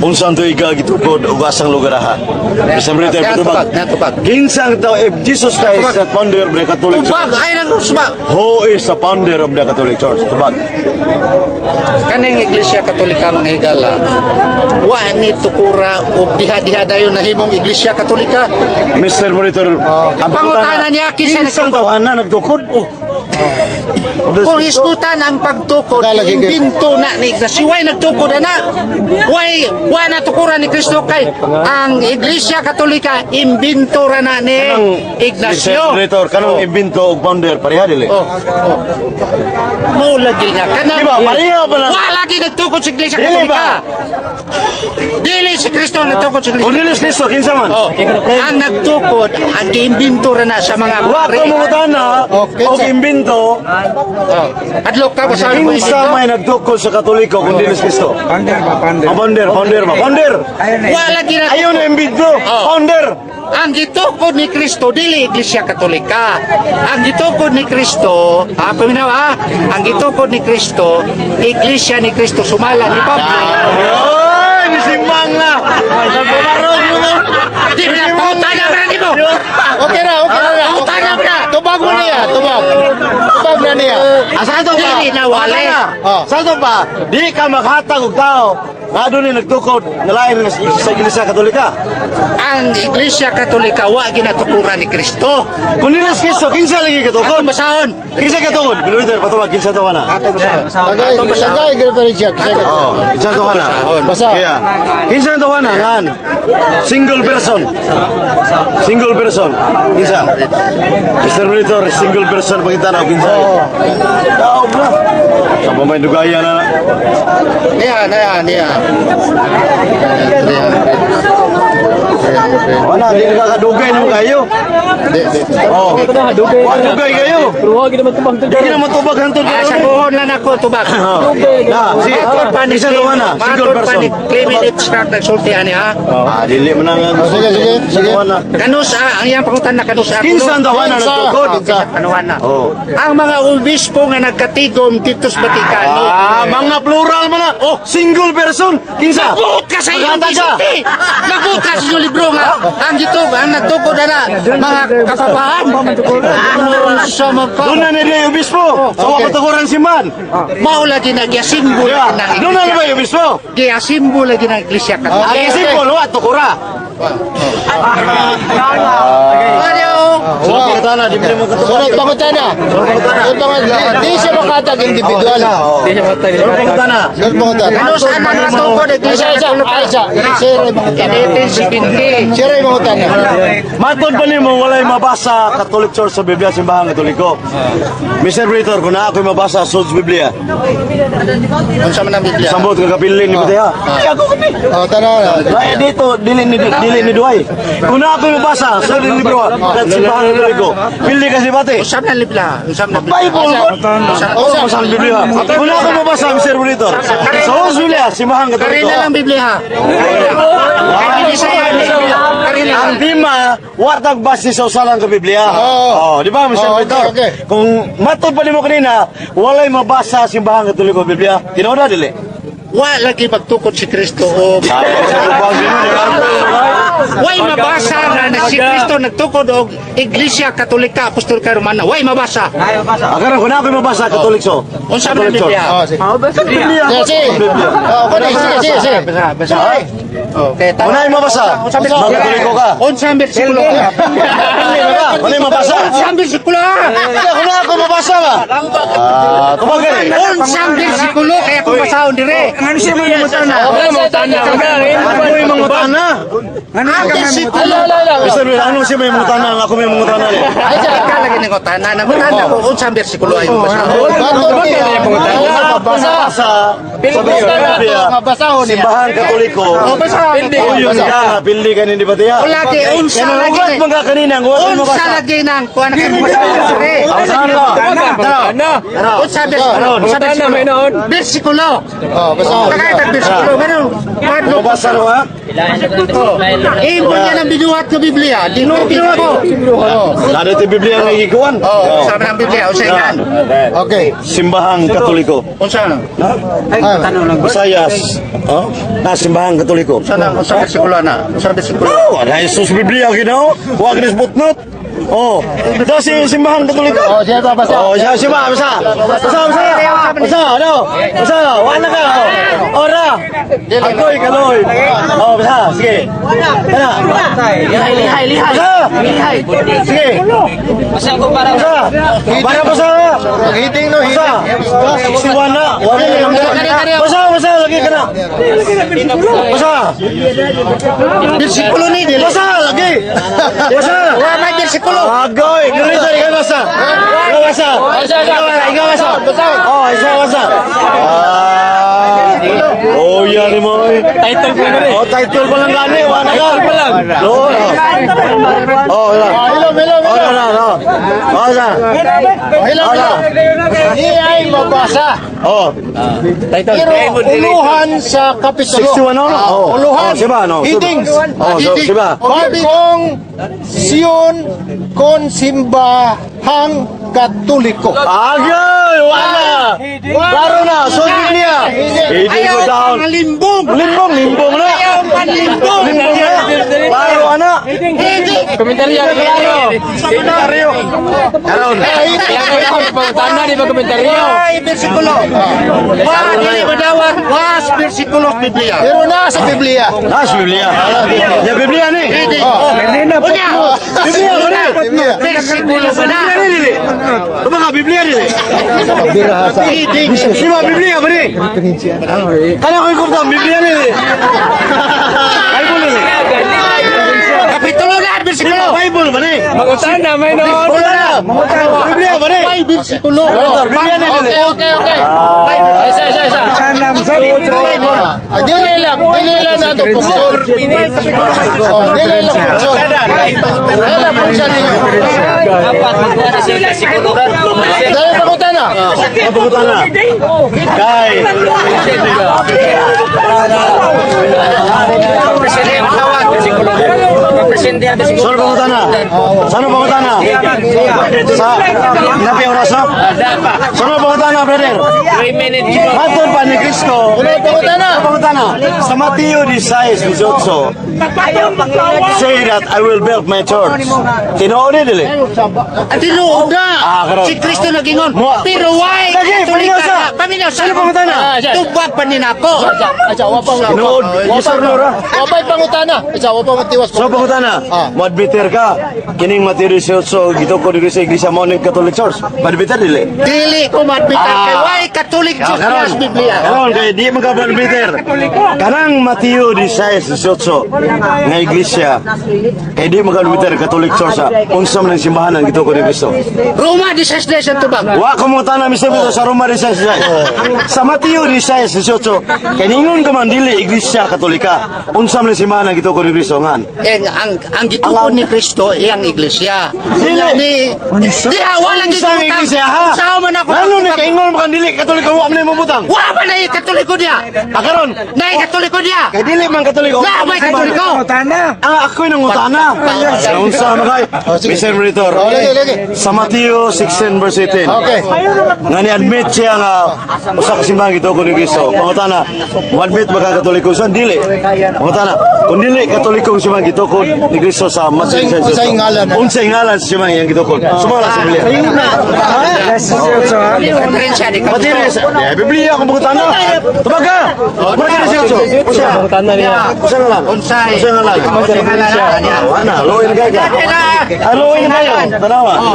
A: unsang tuiga gitukod ug asang lugaraha? Mr. Moderator,
D: Natubag,
A: patubag.
D: natubag.
A: Kinsang tao, if Jesus Christ is the founder of the Catholic Church,
D: Tubag, ay nang usba.
A: who is the founder of the Catholic Church? Tubag.
D: Kaning Iglesia Katolika, mga higala, wa ni tukura og diha-diha dayon nahimong Iglesia Katolika.
A: Mr. Monitor, ang
D: Pangutana niya, kinsa
A: kinsang tawhana nagtukod? Oh.
D: Kung isgutan ang pagtukod,
C: Tagalog,
D: imbinto na ni Ignacio. Way nagtukod na. Way, wa na tukuran ni Kristo kay ang Iglesia Katolika imbinto ra na ni
A: Mr.
D: Ignacio.
A: Monitor, kanang imbinto og founder pareha dili.
D: Oh. Mo lagi nga kanang
A: Di ba, pareha ba na?
D: Wa lagi nagtukod sa Iglesia
A: Dili
D: Katolika.
A: ba?
D: Dili si Kristo ang nagtukod sa
A: Kung
D: Iglesia.
A: dili si Kristo, kinsa man?
D: Oh, ang nagtukod, ang giimbinto ra na sa mga
A: Wa
D: pare.
A: ko mangutana
C: Oh, kinsa?
A: og imbinto,
D: Oh. Adlok ka ba sa
A: kinsa may nagtukod sa Katoliko kung dili si Kristo?
H: Founder ba, founder?
A: Ang founder, founder ba? Founder!
D: Wa lagi na
A: Ayaw na imbinto, founder!
D: Ang gitukod ni Kristo dili Iglesia Katolika. Ang gitukod ni Kristo, ha, paminaw ha, ang gitukod ni Kristo, Iglesia ni Kristo sumala ni Pablo.
A: Oy, nisimbang na! Nagpamarog mo na!
D: Di na pangutana na nimo.
C: Okay na, okay na.
D: Pangutana na.
C: Tubag mo niya, tubag. Tubag na niya.
A: Asa to ba?
D: Dili na wala.
C: Oh.
A: Sa to ba? Di ka maghatag og tao nga doon nagtukod nga lain sa Iglesia Katolika.
D: Ang Iglesia Katolika wa ginatukuran ni Kristo.
A: Kung nila si Kristo, kinsa lagi katukod?
D: Atong basahon.
A: Kinsa katukod? Binuiter, patawag, kinsa to na?
C: Tagay, tagay, referensya.
A: Oh, kinsa to na?
C: Basa.
A: Kaya, kinsa to na? Ngan. Single person. Single person. Kinsa? Mr. Monitor, single person pagkita na, kinsa? Tao na. Sa pamay dugaya na.
D: Niya, niya, niya.
A: Wala, di nakakadugay naman kayo.
C: Di, di.
A: Oh. Wa dugay kayo.
E: Pero wag naman tubag.
A: Di na matubag hantod
D: Ah, sa buhon lang ako tubag.
A: Na, si
D: Matod pa ni
A: Kinsa to na? Single
D: Matod pa
A: person.
D: ni Clement Extract nagsulti ani ha.
A: Ah, dili man ang
C: Oh, sige, sige, sige.
D: Kanus ah, ang iyang pangutan na kanus ah.
A: Kinsa ang tawana
C: Kinsa?
A: nagtukod?
C: Kinsa?
D: Kanuhan na.
A: Oh.
D: Ang mga obispo nga nagkatigom dito sa Vaticano.
A: Ah, mga plural man na. Oh, single person. Kinsa?
D: Nabuot ka sa iyong
A: Maghatag ka.
D: gisulti. Nabuot ka sa iyong libro nga ang dito ang nagtukod na mga kapapahan. Ano sa mga
A: Doon na ni obispo. Sa okay. Wako si man.
D: Mao lagi na giasimbo
A: Diba?
D: lagi ng
A: Doon na ba yung obispo?
D: Giasimbo lagi ng Iglesia Katolika.
A: Ang simple, wa tukura.
D: Ano?
A: Sunod pangutana, di mo katubag.
C: Sunod pangutana. Sunod pangutana. Di siya makatag individual.
A: Sunod pangutana.
C: Sunod pangutana.
D: Ano sa ang nagtukod
C: Isa,
D: Iglesia
C: isa,
D: Katolika?
C: isa. Sir, pangutana.
D: 1870.
C: Sir, pangutana.
A: Matod pa nimo walay mabasa Catholic Church sa Biblia simbahan Katoliko. Mr. Bretor, kung naa ako'y mabasa sa Biblia,
D: Unsa man ang Biblia?
A: sambot ka kapilin ni Buteha. Ay, ako kami.
C: Oh, tanaw na.
A: Ay, dito, dili ni Duay. Kung naa ako'y mabasa sa libro sa simbahan Katoliko, pili ka si Bate.
D: Unsa man ang Biblia? Unsa man ang Biblia?
A: Bible ko. Oh, sa Biblia. Kung naa ako'y mabasa, Mr. Bretor, sa Biblia, simbahan Katoliko.
D: Karina lang Biblia ha. Kay Bisaya ni Biblia. Karina.
A: Ang tema, watag base sa usalang ka Biblia.
C: Oo.
A: Oh, di ba, Mr.
C: Oo, okay,
A: Victor?
C: okay.
A: Kung matod pa nimo kanina, walay mabasa simbahan Katoliko Biblia. Tinuod na dili.
D: Wa lagi magtukod si Kristo og Way mabasa na si Kristo nagtukod og Iglesia Katolika Apostolika Romana. Way mabasa.
A: Akaron kun ako mabasa Catholic so.
D: Unsa man ang
A: Catholic Church.
D: Biblia?
C: Oh, sige.
A: Biblia.
C: Sige, sige. Oh, kani, sige, sige, sige.
D: Basa, basa. Okay,
A: Kung na mabasa, mga Katoliko ka.
D: Unsa ang bersikulo?
A: Kung na mabasa.
D: Unsa ang bersikulo?
A: Kaya kung na ako mabasa ba? Ah, kumagay.
D: Unsa ang bersikulo kaya kung basahon dire?
B: Ano siya mga mutana?
A: Ako yung mangutana.
D: Ang bersikulo.
A: Mr. Will, ano siya may mangutana? Ako may mangutana.
C: Ay, siya.
D: Ikaw lagi ning utana, nangutana ko unsa ang bersikulo ay basahon.
C: Kato niya.
A: Mabasa sa Biblia.
C: Mabasahon niya.
A: Simbahan Katoliko.
D: Oh, basahon.
A: O yun ka, pildi ka ni Batia.
D: O lagi unsa
A: Kaya
D: lagi.
A: ugat mga kanina, ugat mo
D: Unsa
A: mabasa.
D: lagi nang kuan kay basahon dire.
A: Ang saan ka?
D: Unsa bersikulo? Unsa bersikulo? Bersikulo.
C: Oh, basahon.
D: Nakita bersikulo ganun. Madlo.
A: Mabasa no ha?
D: Imo niya ng binuhat ng Biblia. Di ko ko.
A: Lalo ito Biblia ang nagigikuan.
D: Oh, unsa man ang Biblia? Unsa ikan?
C: Okay.
A: Simbahang Katoliko.
D: Unsa na?
A: Visayas. Oh? Na simbahang Katoliko.
D: Unsa na? Unsa bersikulo na? Unsa bersikulo?
A: Oh, wala Jesus Biblia ginoo. Huwag ni footnote. Oh, ito si simbahan Katoliko.
C: Oh, siya babasa.
A: Oh, siya siya basa. Basa, basa. Basa, ano? Basa, wala ka. Oh. Ora. Agoy kaloy. Oh, basa, sige. Tara.
G: Lihay, lihay, lihay.
A: Basa.
G: Lihay.
A: Sige.
G: Basta ko para
A: Basa. Para basa.
C: Hiting no,
A: Basa.
C: hiting.
A: 61 na. Wala na. Basa, basa lagi ka na. Basa.
D: Bersikulo ni dili.
A: Basa lagi. Basa.
D: Wa may bersikulo.
A: Agoy, ganito ikaw basa. Ikaw basa. Ikaw basa, ikaw basa. Oh, isa basa. Ah. Oh, yan mo.
E: Title pa lang.
A: Oh, title pa lang gani, wala ka. Pa lang. Oh, oh, wala.
C: Oh, hilom, hilom,
A: Oh,
C: hilom.
A: no, no, no. Oh, sa.
C: Oh, hilom, hilom. Di ay mabasa.
A: Oh,
C: Pero uluhan sa kapitulo.
A: 61 no?
C: Ah,
A: Oh.
C: Uluhan.
A: Oh, siba, no?
C: Headings.
A: Oh, so, siba.
C: Bagong Sion kon simbahang Katoliko.
A: Agoy, wala. Klaro na, so Biblia. Hindi ko
D: Ayaw
A: down.
D: pangalimbong.
A: Limbong, limbong na.
D: Ayaw panlimbong.
A: Limbong na. Klaro ana.
E: Komentaryo, klaro.
A: Komentaryo. Karon.
E: Pangutana, di ba komentaryo?
D: Ay, bersikulo. Wa dili madawat was bersikulo sa Biblia.
C: Pero nasa Biblia.
A: Nas Biblia. Ya Biblia ni.
C: Oh,
D: Unya.
A: Biblia ba ni?
C: Biblia.
D: Bersikulo ba na?
A: Biblia ni dili. Tama ka Biblia dili.
D: Headings.
A: Di ba Biblia ba ni? Kana ko ikupta Biblia ni dili. Bible ni.
D: Kapitulo na
A: Di
D: bersikulo.
A: ba Bible ba ni?
E: Pangutana, may noon.
A: Wala na. Biblia ba ni?
D: Ay, bersikulo.
A: Biblia ni dili.
C: Okay.
E: Isa, isa, isa.
C: Ah, dili lang nato pugson. Oh, dili lang pugson. Wala pugson ninyo.
G: Dapat magkuha na sila siguro.
C: Dali pangutana.
A: Pagutana. Kay. Saan pangutana? Saan pangutana? Sa Inapi oras na? Saan pangutana, brother?
F: 3 minutes.
A: Matod pa ni Kristo.
C: Unay pangutana.
A: Pangutana. Sa Mateo 16:18, say that I will build my church. Tinuod ni dili.
D: Tinuod na.
A: Ah, karon.
D: Si Kristo nagingon.
A: Mua.
D: Pero why?
A: Lagi, paminaw sa.
D: Paminaw sa.
A: Ano pangutana?
D: Tubag pa ni nako.
C: Acha, wa pa.
A: Tinuod. Yes or no ra?
C: Wa pa'y pangutana. Acha, wa pa matiwas
A: So pangutana, mo-admitter ka kining Mateo 18 gitukod diri sa Iglesia mo ning Catholic Church. Ma-admitter dili.
D: Dili ko madmitan
A: Ah.
D: kay why Catholic Church
A: Karon,
D: sa Biblia.
A: karon kay di man ka ma-admitter. Kanang Mateo 16:18 nga iglesia kay di man ka ma-admitter Catholic Church ah. Unsa man ang simbahan ang gitukod ni Kristo.
D: Roma 16 ang tubag.
A: Wa ko mo tanan Mr. Vito sa Roma 16. Sa Mateo 16:18 kay ningon ka man dili Iglesia Katolika. Unsa man ang simbahan ang gitukod ni Kristo ngan?
D: Eh, ang gitukod ni Kristo iyang iglesia. iglesia.
A: Dili.
D: Ni Diha wala
A: Unsa ang iglesia ha?
D: Sao man ako?
A: Ano ni kaingon mo kang dili Katoliko, wa man mo butang.
D: Wa man ay Katoliko diha.
A: Ah, karon,
D: Nay Katoliko diha.
A: kay dili man Katoliko.
D: Na may Katoliko.
A: Ah, ako'y nangutana. Unsa man kay? Mr. Monitor.
C: Oh, lagi, lagi.
A: Sa Mateo 16 verse 18.
C: Okay.
A: Nga ni-admit siya nga usa ka simbahan gitukod ni Kristo. Pangutana, mo-admit ba ka Katoliko sa dili? Pangutana, kung dili Katoliko ang simbahan gitukod ni Kristo sa Mateo
C: Unsay-
A: 16.
C: unsay ngalan na?
A: Unsay ngalan sa simbahan iyang gitukod? Sumala sa Biblia.
D: Referensya ni
A: Mateo, eh, Biblia akong pangutana. Tubaga. Mateo 18. Usa. Usa ngalan.
D: Unsay?
A: Usa ngalan.
D: Unsay ngalan niya?
A: Ana, luoy kay ka. Ah, luoy kayo. Tanawa.
D: Oh,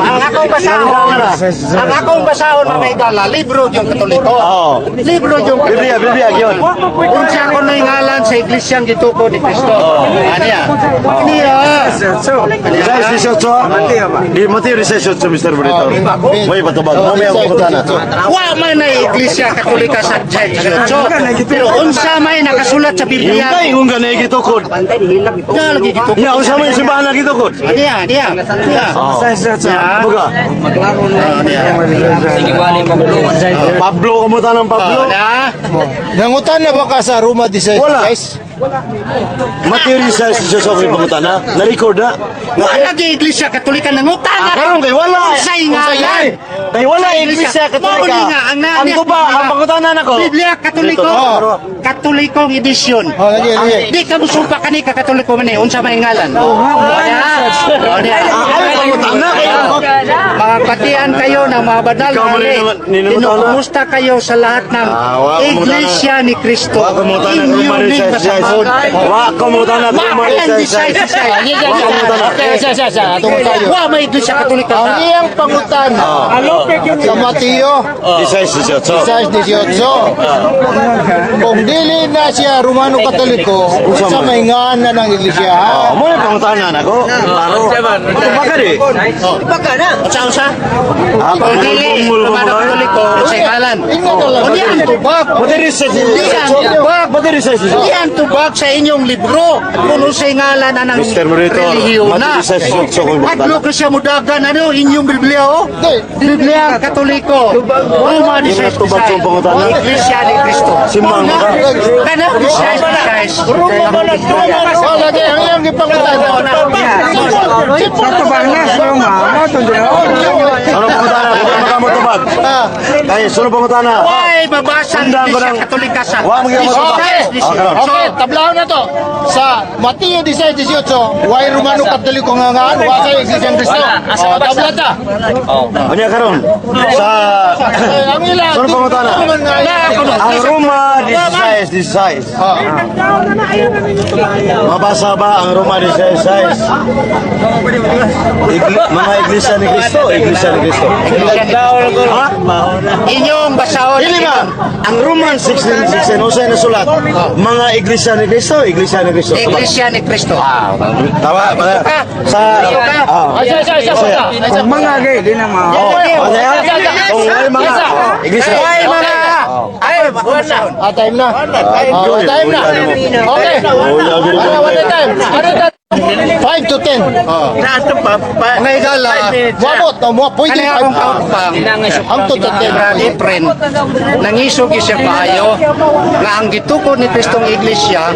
D: ang akong basahon, mga higala, libro yung Katoliko.
A: Oo.
D: Libro yung
A: Biblia, Biblia, yun.
D: Unsa ko na ngalan sa iglesia gitukod ni Kristo? Aniya. Aniya.
A: 16:18. Di Mateo 18, Mr. Monitor. May patubag. Mamaya ang pangutana.
D: Wa man na iglesia Katolika sa 18. Pero unsa may nakasulat sa
A: Yung
D: Biblia?
A: kay kung ganay gitukod.
D: Na lagi gitukod.
A: Ya, unsa man yung simbahan na gitukod?
D: Aniya, aniya. Aniya.
A: Buga. Pablo kamuta ng Pablo.
D: Na.
C: Nangutan na ba ka sa Roma 16?
A: Wala.
C: Guys?
A: Mateo 16:18 ang pangutana. Na-record na.
D: Wa lagi iglesia Katolika nangutana.
A: Ah, karon kay wala.
D: Unsay ngalan?
A: Kay wala Iglesia Katolika.
D: Mao ni nga, ang
A: Ang tuba, ang pangutana nako.
D: Biblia Katoliko.
A: Dito.
D: Katolikong edisyon.
C: Oh, lagi, lagi.
D: Di ka musumpa kani ka Katoliko man eh. Unsa may ngalan? Oh,
A: Ah, ay pangutana kayo.
D: Mga batian kayo ng mga banal
A: Ikaw
D: na
A: man
D: halik.
A: ninamutana.
D: Kinukumusta kayo sa lahat ng
A: Ah, wa ko mutana.
D: Iglesia ni Kristo.
A: Wa ko mutana
D: Inyo
A: Roma
D: ning
A: 16.
D: basahon.
A: Wa ko mutana
D: Wa
A: Roma
D: kayang
A: 16.
D: decide.
A: Wa ko mutana.
C: Okay, isa, isa, isa. Atong tayo.
D: Wa may Iglesia Katolika
C: Ang
D: sa
C: iyang pangutana sa Mateo
A: 16:18.
C: 16:18. Kung dili na siya Romano Katoliko, unsa may ngalan ng iglesia ha?
A: Oh, mo na pangutana nako. Klaro. Tubaga di.
D: Unsa unsa?
A: Ah,
D: Kung dili
A: pangul
D: Romano Katoliko, unsay ngalan?
C: Ingon na lang.
D: Unya ang tubag.
A: Mateo 16.
D: Di ang tubag.
A: Mateo 16.
D: Di ang tubag sa inyong libro kung unsay ngalan anang
A: Mr. Monitor,
D: relihiyon na.
A: Mateo 16:18 kung pangutana.
D: Hadlok na siya mudagan ano inyong Biblia oh.
C: Di.
D: Biblia Katoliko. Roma ni
A: Di na tubag sa pangutana.
D: Iglesia ni Kristo.
A: Simbang ka.
D: Kana precise.
C: Oh, lagi ang iyang gipangutana.
H: Sa Tubangas, Roma, mo
A: Ano pangutana? Kung baka mo tubag. Ay, sunod pangutana.
D: Why mabasa ang
A: Sundan ko
D: Iglesia
A: ng-
D: Katolika sa
A: Wa mo gyud mo tubag.
D: Okay.
A: Ah, karon.
C: Okay, tablahon na to. Sa Mateo 16:18, why Romano Katoliko nga ngaan, wa sa Iglesia ni Kristo. Oh, tabla ta.
A: Unya karon sa
C: Eh, ang ila.
A: Sunod pangutana.
C: man nga.
A: Ang Roma 16:16. Mabasa ba ang Roma 16:16? Mga iglesia ni Kristo, iglesia ni Kristo. Ha?
D: Inyong basahon.
A: Dili ba? Ang Roman 16:16 unsay nasulat? Mga iglesia ni Kristo, iglesia ni Kristo. Tama.
D: Iglesia ni Kristo.
A: Tama, mga sa ah.
C: Ay, isa, isa, isa, isa.
H: Kung mga gay, di na ma.
A: Oh, ano yan? Kung ay mga iglesia.
D: Ay mga ay wala.
C: Ah, time na. Ah, time na. Okay. Ano, what the time? Ano time? 5 to 10.
D: Mga higala.
C: Wabot, no, mo pwede
D: Kani akong kaupang.
C: Ang to 10.
D: Brother friend, nangisog siya kaayo nga ang gitukod ni Kristong Iglesia,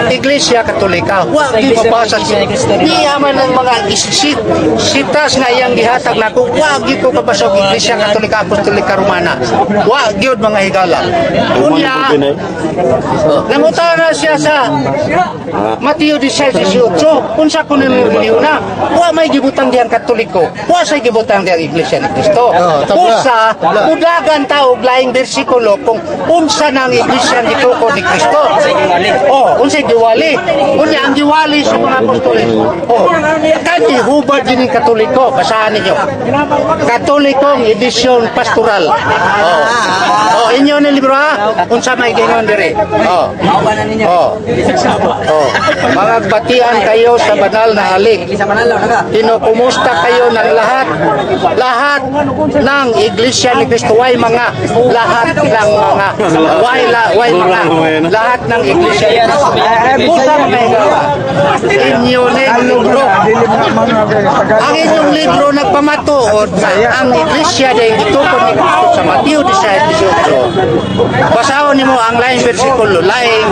D: Iglesia Katolika. Wa di mabasa siya. Niya man ang mga sitas nga iyang gihatag nako, wa gyud ko kabasog Iglesia Katolika Apostolika Romana. Wa gyud mga higala. Unya, nangutana siya sa Mateo 16:18, unsa ko nililiw na, wa may gibutang diyang Katoliko, wa say gibutang diyang Iglesia ni Kristo.
C: Oh, tabla.
D: Usa, mudagan ta og laing bersikulo kung unsa nang Iglesia gitukod ni Kristo. Oh, unsay giwali? Unya ang giwali sa mga apostoles. Oh, kani hubad din Katoliko, basahan ninyo. Katolikong edisyon pastoral. Oh. Oh, inyo ni libro ha. Unsa may gingon diri? Oh. Oh. Oh. Mga batian kayo kayo sa banal na halik. Kinukumusta kayo ng lahat, lahat ng Iglesia ni Cristo. Way mga, lahat ng mga, way, la, way mga, lahat ng Iglesia ni Cristo. Busa, mga higala, inyo ni libro. Ang inyong libro nagpamatuod na ang Iglesia dahil gitukod ni Cristo sa Mateo 18. Basahon nimo ang laing bersikulo, laing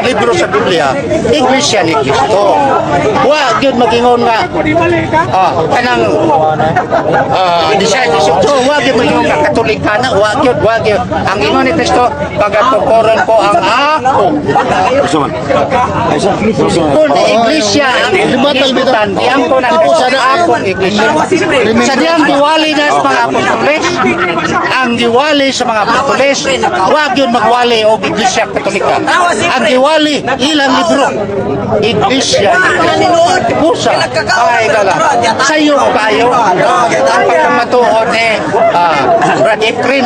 D: libro sa Biblia, Iglesia ni Cristo. Wa gyud magingon nga kanang 18, wa gyud magingon nga Katolikana, wa gyud, wa gyud. Ang ingon ni Cristo, pagatukoron ko ang ako.
A: Gusto man. Ay, sa. Gusto man.
D: Kung iglesia ang gisgutan, giangko na Kristo akong iglesia. Sa diyang giwali na sa mga apostoles, ang giwali sa mga apostoles, wag yun magwali og Iglesia Katolika. Ang giwali, ilang libro, Iglesia ni Cristo. Busa, ay gala. Sayo kayo, ang pagkamatuod ni Brad Efren,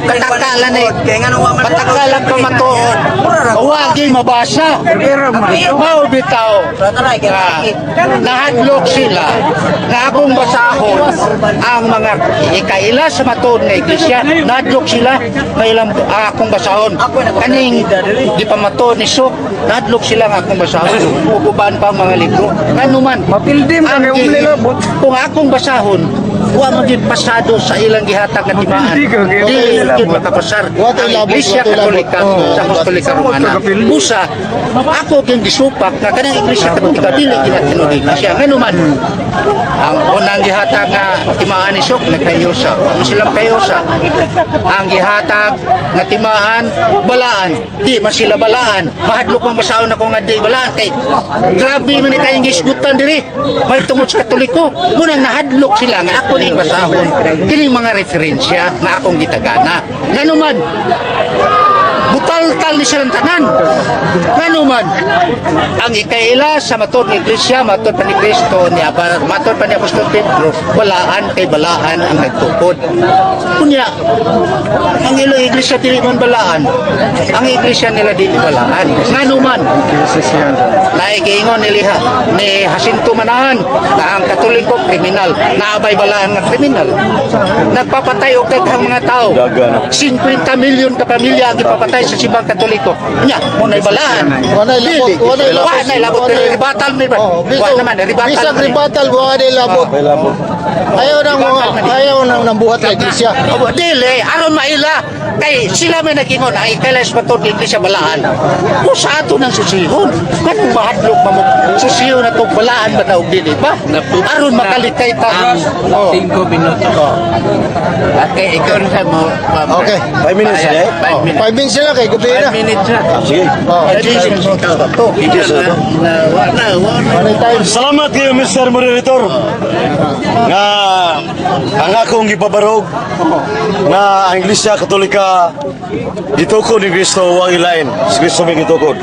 D: patakalan ni, patakalan pamatuod, wag yun mabasa. Mao bitaw. Nga, nahadlok sila na akong basahon ang mga ikaila sa matuod nga iglesia. Nahadlok sila nga ilang akong basahon kaning di pa matuod ni so nahadlok sila nga akong basahon ug uban pa ang mga libro ngano man
H: Mapildim ka
D: ang
H: kay umlilabot.
D: Kung akong basahon, wa man gyud pasado sa ilang gihatag nga timaan,
H: Mapildi ka kay
D: dili
H: umlilabot.
D: gyud makapasar
C: Wa tay
D: ang
C: labot,
D: Iglesia
C: wa tay labot.
D: Katolika
C: Oo.
D: sa Apostolika Romana. Busa, ako gyud gisupak nga kanang Iglesia Katolika dili gina tinuod iglesia. Ngano man ang unang gihatag nga timaan ni Sok nagkayosa. Wa man silang kayosa. Ang gihatag nga timaan balaan, di man sila balaan. Mahadlok man basahon ako nga di balaan kay grabe man ni kayong gisgutan diri. May tungod sa Katoliko, munang nahadlok sila nga ako ni basahon kining mga referensya nga akong gitagana. Ngano man butal-tal ni silang tanan. Ngano man, ang ikaila sa matod ni Iglesia, matod pa ni Kristo, ni Aba, matod pa ni Apostol Pedro, balaan kay balaan ang nagtukod. Kunya, ang ilang Iglesia dili man balaan. Ang Iglesia nila dili balaan. Ngano man, naigiingon ni Liha, ni Jacinto Manahan na ang Katoliko kriminal, naabay balaan nga kriminal. Nagpapatay og daghang mga tao. 50 milyon ka pamilya ang ipapatay sa simbang Katoliko. Nya, mo nay balaan.
C: Walay labot,
D: Dili.
C: walay labot.
D: Walay labot, pero ribatal ni ba?
C: Oh,
D: Wa naman, ribatal.
C: Bisag
D: man.
C: ribatal, wa day labot. Ayaw nang mga, ayaw nang nambuhat sa iglesia.
D: Opo, dili, aron maila kay sila may nag-ingon ay kailan sa matod ng iglesia balaan. Kung sa ato ng susihon, kanong mahadlok pa mo susihon na itong balaan ba na og dili ba? Aron makalikay ta.
B: Ang 5 minuto. Okay, ikaw na sa mo.
C: Okay.
A: 5 minutes, eh?
B: 5 minutes.
C: 5 minutes na lang kay gabi na.
B: 5 minutes na.
A: Sige.
C: Oh.
B: To.
A: Yes, sir.
B: Na, wala, wala.
C: Ano time?
A: Salamat kayo, Mr. Moderator. Nga ang akong gipabarog nga ang Iglesia Katolika gitukod ni Kristo wa ilain. Si Kristo may gitukod.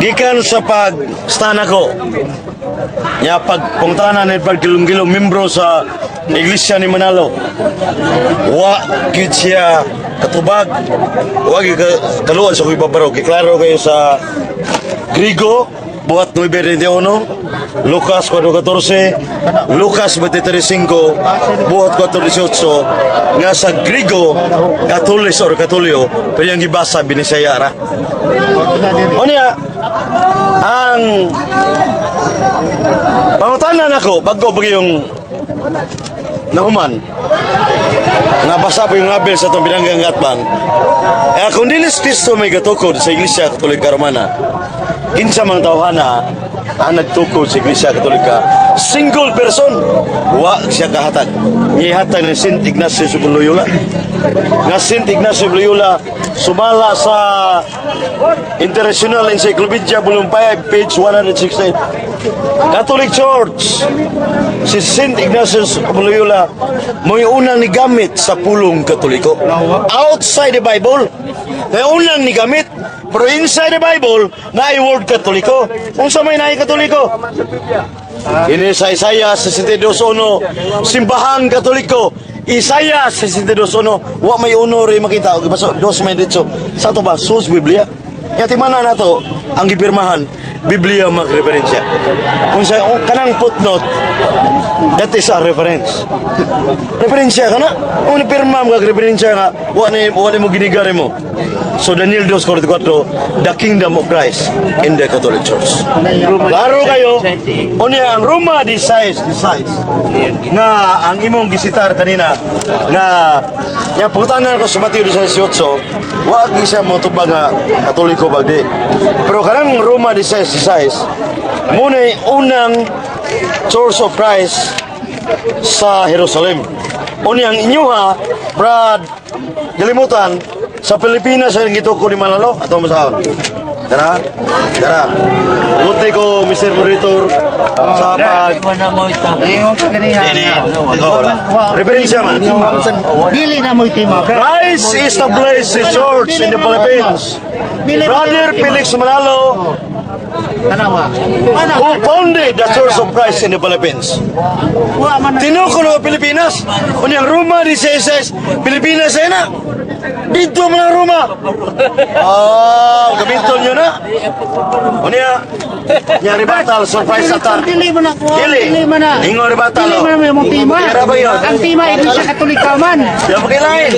A: Gikan sa pag-stand ako, nya pagpungtana ni pagkilong-gilong membro sa Iglesia ni Manalo, wa gid siya katubag, wa gid kaluan sa akong ipabarog. Giklaro kayo sa Grigo, buhat 9.21, Lucas 4.14, Lucas 23.5, buhat 4.18, nga sa Grigo, Katolis or Katolio, pero yung gibasa, binisaya ra. O niya, ang pangutanan ako, bago pa yung nahuman, nga basa po yung label sa itong binanggang atbang, eh, kung dilis Kristo may gatukod sa Iglesia Katolika Romana, kinsa mang tawhana ang nagtukod sa Iglesia Katolika, single person, wa siya kahatag. Gihatag ni Saint Ignatius of Loyola. Nga Saint Ignatius of Loyola sumala sa International Encyclopedia Volume 5, page 168. Catholic Church, si Saint Ignatius of Loyola mo'y unang nigamit sa pulong Katoliko. Outside the Bible, may unang nigamit, pero inside the Bible, na word Katoliko. Unsa may naay Katoliko? Ini sa Isaiah 62.1, simbahang Katoliko. Isaiah 62.1, wa may uno rin makita. O, baso, dos may ditso. Sa to ba? Sus Biblia. Kaya timana na to, ang gipirmahan Biblia magreferensya. Kung sa oh, kanang footnote, that is a reference. Referensya ka na. Kung pirma mo referensya nga, wa ni mo ginigari mo. So Daniel 2:44, the kingdom of Christ in the Catholic Church. Klaro kayo, unya ang Roma decides nga ang imong gisitar kanina nga ya putanan ko sa Mateo 18, wa gi siya mo tubag nga Katoliko bagdi. Pero kanang Roma 16:16 mao unang Church of Christ sa Jerusalem. Unya ang inyuha, Brad, galimutan, sa Pilipinas ang gituko ni Manalo. Ato mo sa Tara, tara. Buti ko, Mr. Moderator, sa pag. Dili, ikaw wala. Referensya man.
D: Dili na mo itima.
A: Christ established the church in the Philippines. Brother Felix Manalo, who founded the Church of Christ in the Philippines. Tinuko ng Pilipinas. Unyang Roma di CSS, Pilipinas ay na. Dito mo ng Roma. Ah, gamiton nyo na. Unya, nya rebuttal, surprise attack.
D: Dili mo na ko.
A: Dili.
D: Dili mo na.
A: Ingon rebuttal.
D: Dili mo na mong tima.
A: Tira ba yun?
D: Ang tima Iglesia Katolika man.
A: Di ba kilain?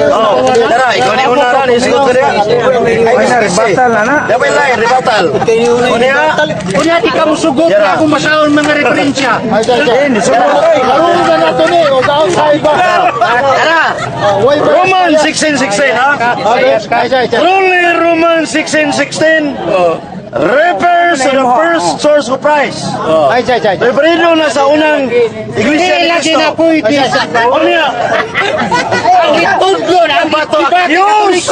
A: Oh, tara, ikaw ni una ran, isugot ka niya.
H: Ay, na, rebuttal na na.
A: Di ba ilain, rebuttal. Unya,
D: Unya di ka musugot
A: Yara.
D: na akong basahon mga referensya.
C: Ay, ay, ay. Karoon ka na ito ni, o sa iba.
A: Tara. Roman 16:16, ha?
C: Ay, ay, ay.
A: Truly, Roman 16:16 refers to the first source of Christ.
C: Ay, ay, ay.
A: Referido na sa unang Iglesia
D: Dili
A: ni
D: lagi
A: Cristo.
D: na pwede.
A: Unya,
D: Ang itudlo na ang
A: use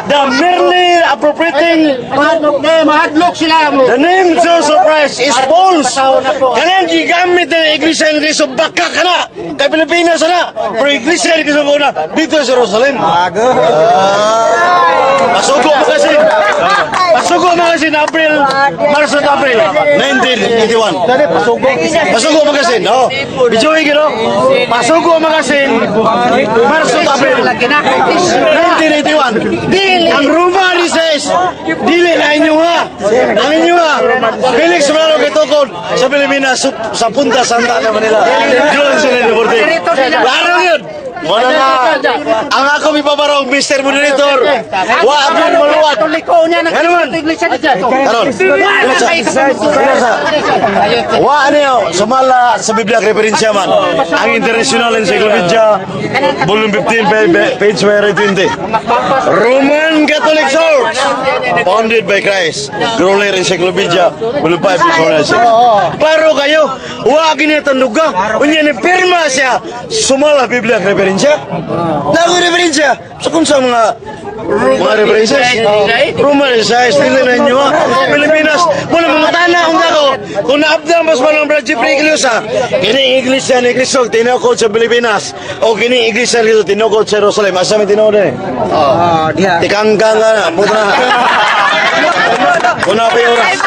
A: the merely appropriating
D: Mahadlok na, mahadlok sila mo.
A: the name Church of Christ is false. Kanang gigamit ng Iglesia ni Cristo, baka ka na. Kay Pilipinas na. Pero Iglesia ni Cristo una dito sa Jerusalem. Ah. Pasugo Magazine. Pasugo Magazine, April, Marso at April, 1981.
C: Dali, pasugo.
A: Pasugo Magazine, oh. Bijoy gino. Pasugo Magazine, Marso at April, 1981. Ang Roma ni says, dili na inyo nga. Ang inyo nga. Felix Manalo gitukod sa Pilipinas sa Punta Santa Ana, Manila. June 1940. Klaro yun. Wala na. Ang ako ipabarong, Mr. Moderator. Wa akong maluwat.
D: Katoliko niya na
A: Ano man?
D: Iglesia ni Cristo.
A: Karon. Sa. Wa niyo sumala sa Biblia referensya man. Ang International Encyclopedia, Volume 15, page 20. Roman Catholic Church founded by Christ. Grolier Encyclopedia, Volume 5, page 106. Klaro kayo, wa gini tanduga. Unya ni pirma siya sumala Biblia referensya. Nago referensya sa kung sa mga references. Roman size, dili na inyo ha. Pilipinas, muna mga tana kung ako, kung naabdam mas man ang Brad Jeffrey Iglesias, kini Iglesia ni Cristo tinukod sa Pilipinas, o kini Iglesia ni Cristo tinukod sa Jerusalem, asa may tinuod eh?
H: Oh, diha.
A: Tikangkang ka na, puta na. Kuna pa yung oras.